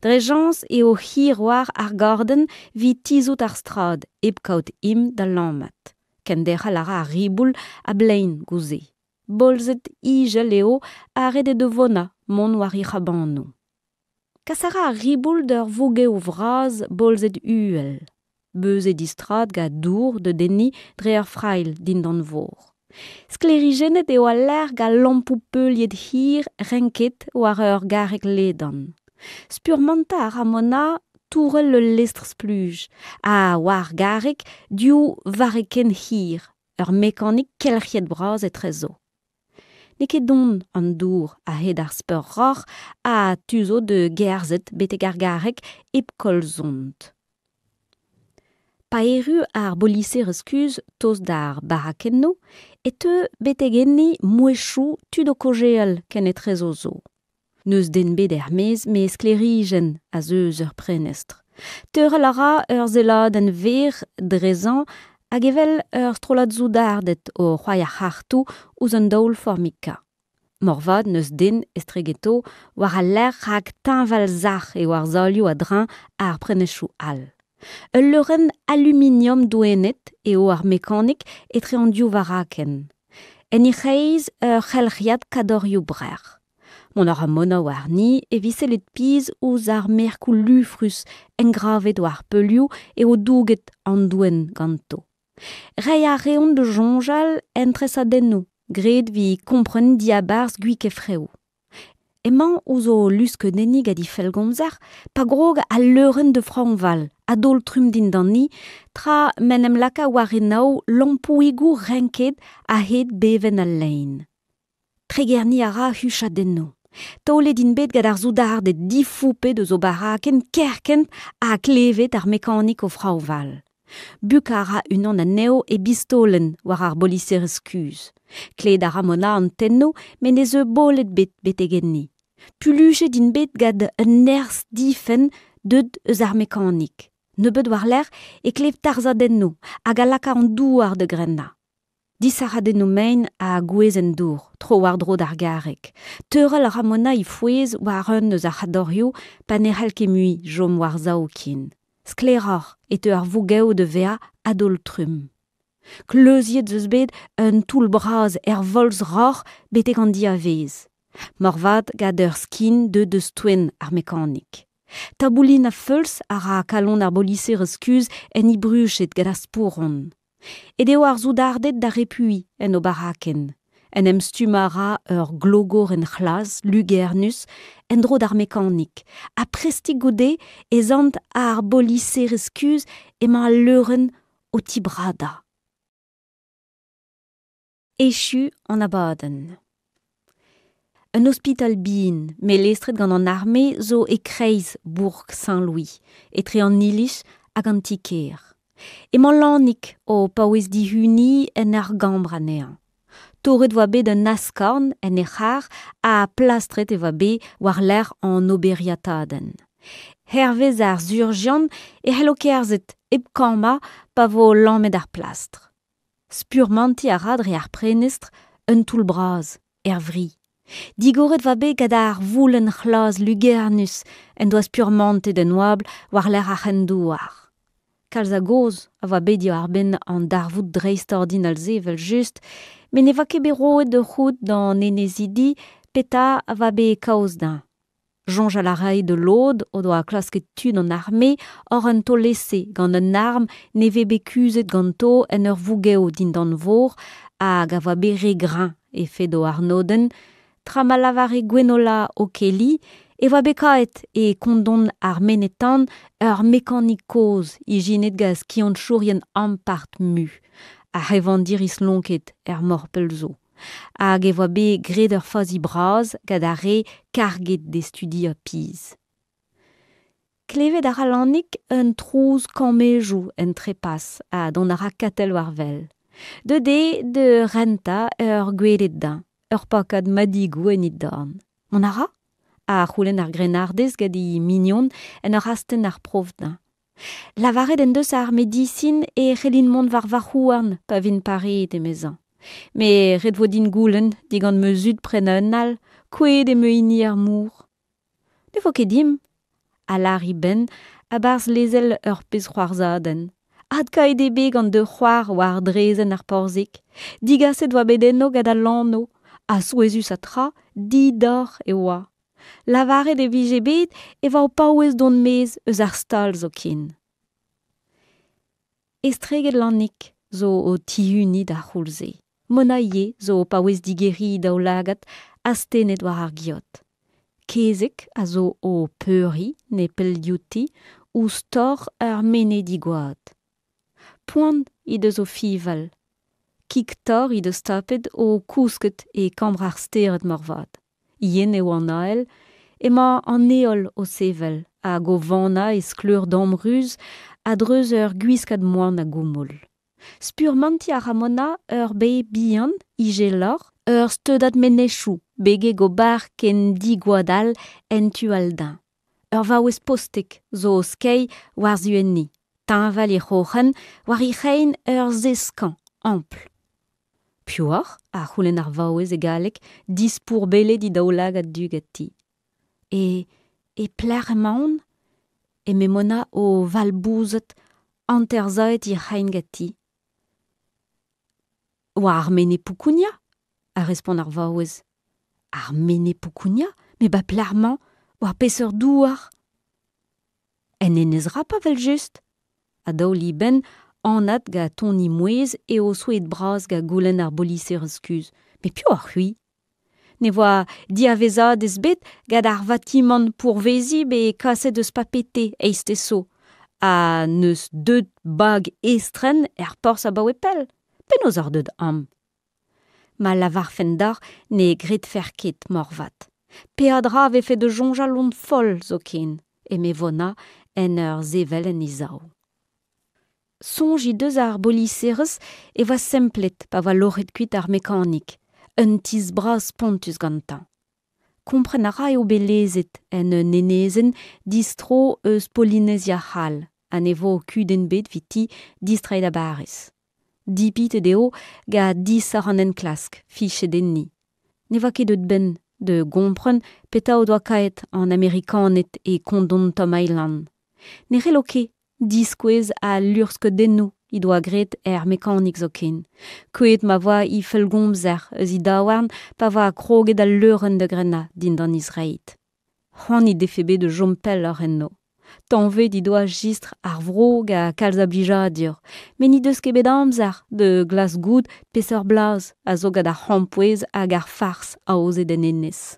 Dre chañs eo hir war ar gordenn evit tizhout ar strad hep kaout him da lammat. Kenderc'hel a ra ar riboul a-blein gouze. Bolzet ijel eo ha ret eo da Vona mont war he c'hrabanoù. Kas a ra ar riboul d'ur vougev vras bolzet uhel. Beuzet he strad gant dour deuet enni dre ur frailh dindan vor. Sklêrijennet eo al lec'h gant lampoù peuliet hir renket war ur garreg ledan. Spurmantañ a ra Mona tourell ul lestr-spluj ha war ar garreg div varrekenn hir, ur mekanik kelc'hiet-bras etrezo. N'eo ket don an dour a-hed ar speur-roc'h ha tu zo da gerzhet betek ar garreg hep koll zont. Pa erru ar boliserez kuzh tost d'ar barakennoù e teu betek enni mouezhioù tud o kaozeal kenetrezo zo. N'eus den bet er-maez met sklêrijenn a zeu eus ur prenestr. Teurel a ra ur selladenn verr drezañ hag evel ur strollad soudarded o c'hoari ar c'hartoù ouzh un daol formika. Moarvat n'eus den estregeto war al lec'h rak teñval-sac'h eo ar salioù a-dreñv ar prenestroù all. Ul leurenn aluminiom doennet eo ar mekanik etre an div varakenn. En he c'hreiz ur c'helc'hiad kadorioù-brec'h. Mont a ra Mona warni evit sellet pizh ouzh ar merkoù lufrus engravet war peulioù eo douget an doenn ganto. Reiñ a reont da soñjal en tresadennoù graet evit kompren diabarzh gwikefreoù. Emañ ouzh o luskeudenniñ gant he fellgomzer pa grog al leurenn da fraoñval a-daol-trumm dindani tra m'en em laka war enaou lampoùigoù renket a-hed bevenn al lein. Tregerniñ a ra huchadennoù. Taolet int bet gant ar soudarded difoupet eus o barakenn kerkent ha klevet ar mekanik o fraoñval. Bukañ a ra unan anezho e bistolenn war ar boliserez kuzh. Klevet a ra Mona an tennoù met ne zeu boled ebet betek enni. Pulluchet int bet gant un nerzh difenn deuet eus ar mekanik. Nebeut war-lerc'h e klev tarzhadennoù hag a laka an douar da grennañ. Disac'hadennoù mein a gouezh en dour, tro-war-dro d'ar garreg. Teurel a ra Mona he fouez war un eus ar c'hadorioù pa ne c'hall ket mui chom war-sav ken. Sklaeroc'h e teu ar vougev da vezañ a-daol-trumm. Kleuziet 'z eus bet un toull bras er volz-roc'h betek an diavaez. Moarvat gant ur skin deuet eus toenn ar mekanik. Taboulinañ feuls a ra kalon ar boliserez kuzh en he bruched gant ar spouron. Aet eo ar soudarded da repuiñ en o barakenn. En em stummañ a ra ur glogorenn c'hlas lugernus en-dro d'ar mekanik ha prestik goude e sant ar boliserez kuzh emañ al leurenn o tibradañ. Echu an abadenn. Un ospital bihan melestret gant an arme zo e-kreiz bourk Saint-Louis, etre an iliz hag an ti-kêr. Emañ Lanig o paouez dihuniñ en ur gambr anezhañ. Torret e oa bet un askorn en e c'har ha plastret e oa bet war-lerc'h an oberiatadenn. Hervez ar surjian e c'hello kerzhet hep kammañ pa vo lammet ar plastr. Spurmantiñ a ra dre ar prenestr un toull bras er vri. Digoret e oa bet gant ar voulenn c'hlas lugernus en doa spurmantet en oabl war-lerc'h ar c'hren-douar. Kalz a gaoz a oa bet diwar-benn an darvoud dreistordinal-se evel-just, met ne oa ket bet roet da c'hoût d'an enezidi petra a oa bet kaoz dezhañ. Soñjal a rae da lod o doa klasket tud an arme oc'h un taol-ese gant un arm nevez bet kuzhet ganto en ur vougev dindan vor hag a oa bet re greñv efed o arnodenn, tra ma lavare Gwenola O'Kelly e oa bet kaeet e kondon ar Menez-Tan ur mekanik kozh ijinet gant skiantourien ampart mu, ar c'hevandir islonket er mor pell zo. Hag e oa bet graet ur fazi bras gant ar re karget d'e studiañ pizh. Klevet a ra Lanig un trouz kammejoù en trepas ha dont a ra Katell war wel. Deuet eo da rentañ ur gweled dezhañ, ur pakad madigoù en he dorn. Mont a ra? a c'houlenn ar grennardez gant he mignon en ur astenn ar prof dezhañ. Lavaret en deus ar medisin e c'hellin mont war varc'h-houarn pa vin pareet, emezañ. Met ret 'vo din goulenn digant ma zud prenañ un all, kouezhet eo ma hini er mor. Ne vo ket dimp, a lâr he benn a-barzh lezel ur pezh c'hoarzhadenn. Adkaet eo bet gant da c'hoar war draezhenn ar porzhig. Digaset 'oa bet eno gant al lanv ha souezhusañ tra, didorr e oa. Lavaret e vije bet e oa o paouez dont 'maez eus ar stal zoken. Estreget Lanig zo o tihuniñ d'ar c'houlz-se. Mona ivez zo o paouez digeriñ he daoulagad astennet war ar geot. Kezeg a zo o peuriñ nepell diouti ouzh tor ur menez digoad. Poan he deus o fiñval. Kig-torr he deus tapet o kousket e kambr ar stered moarvat. Yen eo an ael, emañ an heol o sevel hag o vannañ e skleur damruz a-dreuz ur gwiskad moan a goumoul. Spurmantiñ a ra Mona ur bae bihan, izeloc'h, ur steudad menezioù begek o barr ken digoad all en tu all dezhañ. Ur vaouez postek zo o skeiñ war-zu enni, teñval he c'hroc'hen, war he c'hein ur sez skañv, ampl. Piv oc'h ? a c'houlenn ar vaouez e galleg, dispourbellet he daoulagad du ganti. E e pelec'h emaon ? eme Mona o valbouzat, hanter-saet he c'hein ganti. War ar Menez Poukounia, a respont ar vaouez. Ar Menez Poukounia ? Met 'ba pelec'h 'mañ ? War peseurt douar ? En Enez Rapa evel-just ! A-daol he benn, anat gant ton he mouezh eo souezhet-bras gant goulenn ar boliserez kuzh. Met piv oc'h-c'hwi ? Ne voa diavezadez bet gant ar vatimant pourveziñ bet kaset eus Papeete eizhtez zo ha n'eus deuet bag estren er porzh abaoe pell. Penaos oc'h deuet amañ ? Ma lavarfen deoc'h ne gredfec'h ket moarvat. Peadra a vefe da soñjal on foll zoken, eme Vona en ur sevel en he sav. Soñj he deus ar boliserez e oa semplet pa oa loc'het kuit ar mekanik, un tizh bras-spontus gantañ. Kompren a ra eo bet lezet en un enezenn distro eus Polinezia c'hall ha ne vo kudenn ebet eviti distreiñ da Bariz. Dipitet eo gant disoc'h an enklask fichet enni. Ne oa ket deuet 'benn da gompren petra o doa kaet an Amerikaned e kondon Tom Island. Ne c'hello ket diskouez al luc'hskeudennoù he doa graet er mekanik zoken. Kouezhet ma voa he fellgomzer eus he daouarn pa voa kroget al leurenn da grennañ dindan he zreid. C'hoant he defe bet da chom pelloc'h eno. Tañvet he doa jistr ar vro gant kalz a blijadur, met n'he deus ket bet amzer da glask goût peseurt blaz a zo gant ar c'hrampouezh hag ar fars aozet en enez.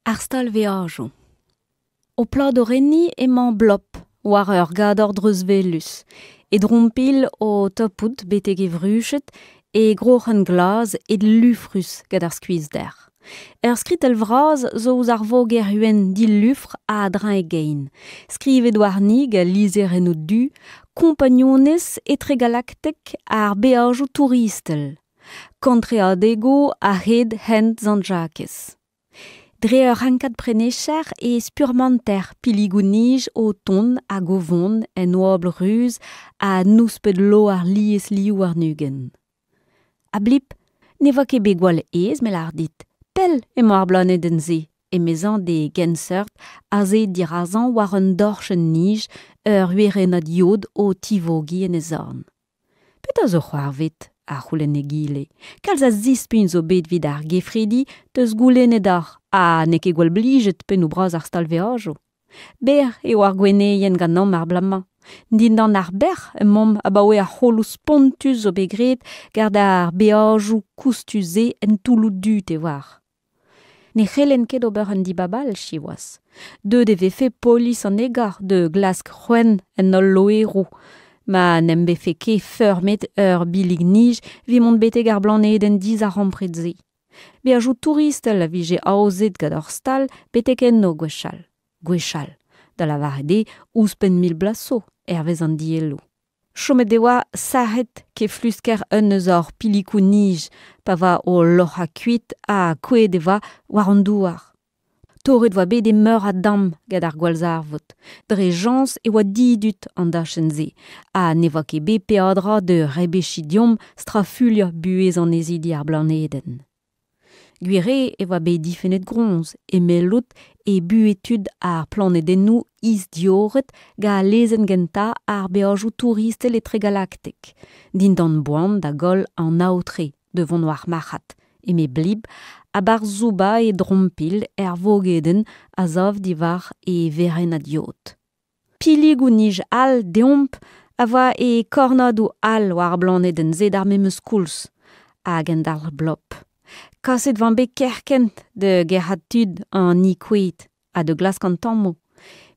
Ar stal veajoù. O pladorenniñ emañ Blob war ur gador dreuzwelus, e drompilh o tapout betek e vruched, e groc'hen glas et lufrus gant ar skuizhder. Ur skritell vras zo ouzh ar voger wenn dilufr a-dreñv e gein. Skrivet warni gant lizherennoù du Kompagnunezh etregalaktek ar beajoù touristel. Kantreadegoù a-hed hent Sant-Jakez. Dre ur renkad prenecher e spurmanter pilligoù-nij o tont hag o vont en oabl ruz ha nouspet loar liesliv warn-ugent. A-blip, ne voa ket bet gwall aes me lâr dit. Pell emañ ar blanedenn-se, emezañ d'e genseurt aze dirazañ war un dorchenn-nij ur werennad yod o tivogiñ en e zorn. Petra zo c'hoarvet ? a c'houlenn egile. Kalz a zispign zo bet evit ar gefridi 'teus goulennet deoc'h ha n'eo ket gwall blijet pennoù-bras ar stal-veajoù. Berr eo ar gwenneien ganeomp ar bloaz-mañ. Dindan ar bec'h emaomp abaoe ar c'holloù spontus zo bet graet gant ar beajoù koustus-se en toulloù du te oar. Ne c'hellen ket ober un dibab all siwazh. Deuet e vefe polis an egor da glask c'hwen en holl loeroù ma n'em befe ket feurmet ur billig-nij evit mont betek ar blanedenn dizarempred-se. Beajoù touristel a vije aozet gant hor stal betek eno gwechall. Gwechall, da lavaret eo ouzhpenn 1000 bloaz zo, hervez an dielloù. Chomet e oa sac'het keflusker un eus hor pilikoù-nij pa oa o loc'hañ kuit ha kouezhet e oa war an douar. Torret e oa bet e meur a damm gant ar gwallzarvoud. Dre chañs e oa didud an dachenn-se ha ne oa ket bet peadra da rebechiñ deomp strafuilhañ buhez annezidi ar blanedenn. Gwir eo e oa bet difennet groñs emellout e buhez tud ar planedennoù isdiorret gant lezenn gentañ ar beajoù touristel etregalaktek, dindan boan da goll an aotre da vont war marc'had, eme Blib a-barzh soubañ e drompilh er vogedenn a sav diwar e werennad yod. Pilligoù-nij all deomp a oa e kornadoù all war ar blanedenn-se d'ar memes koulz, a gendalc'h Blob. Kaset 'vamp bet kerkent da gerc'hat tud an Ikoued ha da glask an tammoù.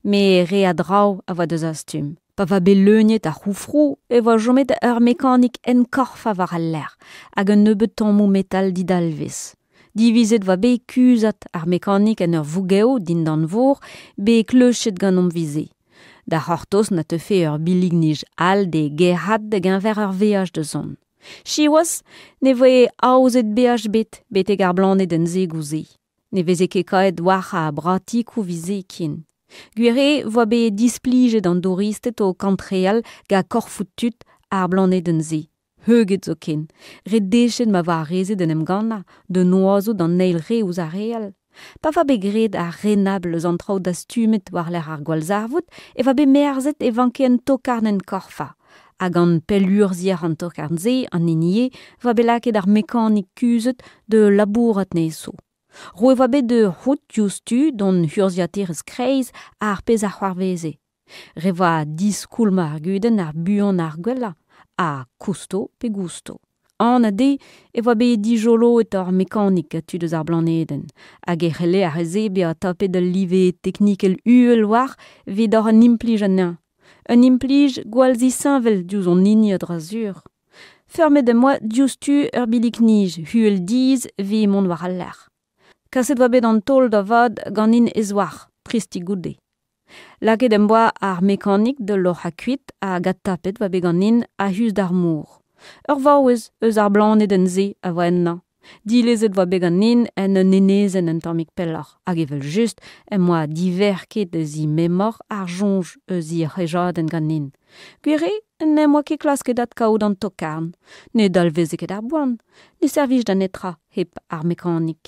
Met re a draoù a oa da zastum. Pa oa bet leuniet ar c'houfroù e oa chomet ur mekanik enkorfañ war al lec'h hag un nebeud tammoù metal didalvez. Divizet 'oa bet kuzhat ar mekanik en ur vougev dindan vor bet kleuchet ganeomp 'vit-se. Da c'hortoz na teufe ur billig-nij all d'e gerc'hat da-geñver ur veaj da zont. Siwazh ne voe aozet beaj ebet betek ar blanedenn-se goude. Ne veze ket kaeet war ar bratikoù 'vit-se ken. Gwir eo 'voa bet displijet an douristed o kantreal gant korfoù tud ar blanedenn-se, heuget zoken, re dechet ma oa ar re-se d'en em gannañ, da noazout an eil re ouzh ar re all. Pa oa bet graet ar renabl eus an traoù dastumet war-lerc'h ar gwallzarvoud e oa bet merzet e vanke un tokarn enkorfañ. Ha gant pellurzhier an tokarn-se an hini eo e oa bet lakaet ar mekanik kuzhet da labourat anezho. Roet e oa bet da c'hoût diouzhtu d'hon urzhiataerez kreiz ar pezh a c'hoarveze. Re vat diskoulmañ ar gudenn ar buanañ ar gwellañ, ha kousto pe gousto. Anat eo e oa bet dijoloet ur mekanik gant tud eus ar blanedenn hag e c'helle ar re-se bezañ tapet ul live teknikel uhel war evit ober an implij anezhañ. Un implij gwall zisheñvel diouzh hon hini a-dra-sur. Feurmet em boa diouzhtu ur billig-nij uhel-dizh evit mont war al lec'h. Kaset 'oa bet an taol da vat ganin ez-war, prestik goude. Lakaet em boa ar mekanik da loc'hañ kuit hag adtapet 'oa bet ganin a-us d'ar mor. Ur vaouez eus ar blanedenn-se a oa ennañ. Dilezet 'oa bet ganin en un enezenn un tammig pelloc'h hag evel-just em boa diverket eus he memor ar soñj eus he c'hejadenn ganin. Gwir eo n'em boa ket klasket adkaout an tokarn. Ne dalveze ket ar boan. Ne servij da netra hep ar mekanik.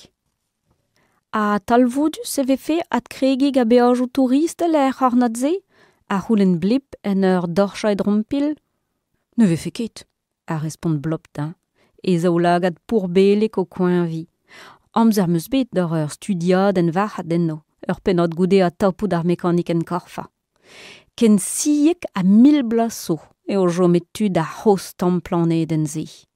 Ha talvoudus e vefe adkregiñ gant beajoù touristel er c'hornad-se? A c'houlenn Blip en ur dorchañ e drompilh. Ne vefe ket, a respont Blob dezhañ, e zaoulagad pourbelek o koeñviñ. Amzer 'm eus bet d'ober ur studiadenn varc'had eno, ur pennad goude adtapout ar mekanik enkorfañ. Ken siek ha 1000 bloaz zo eo chomet tud ar c'hozh tamm planedenn-se.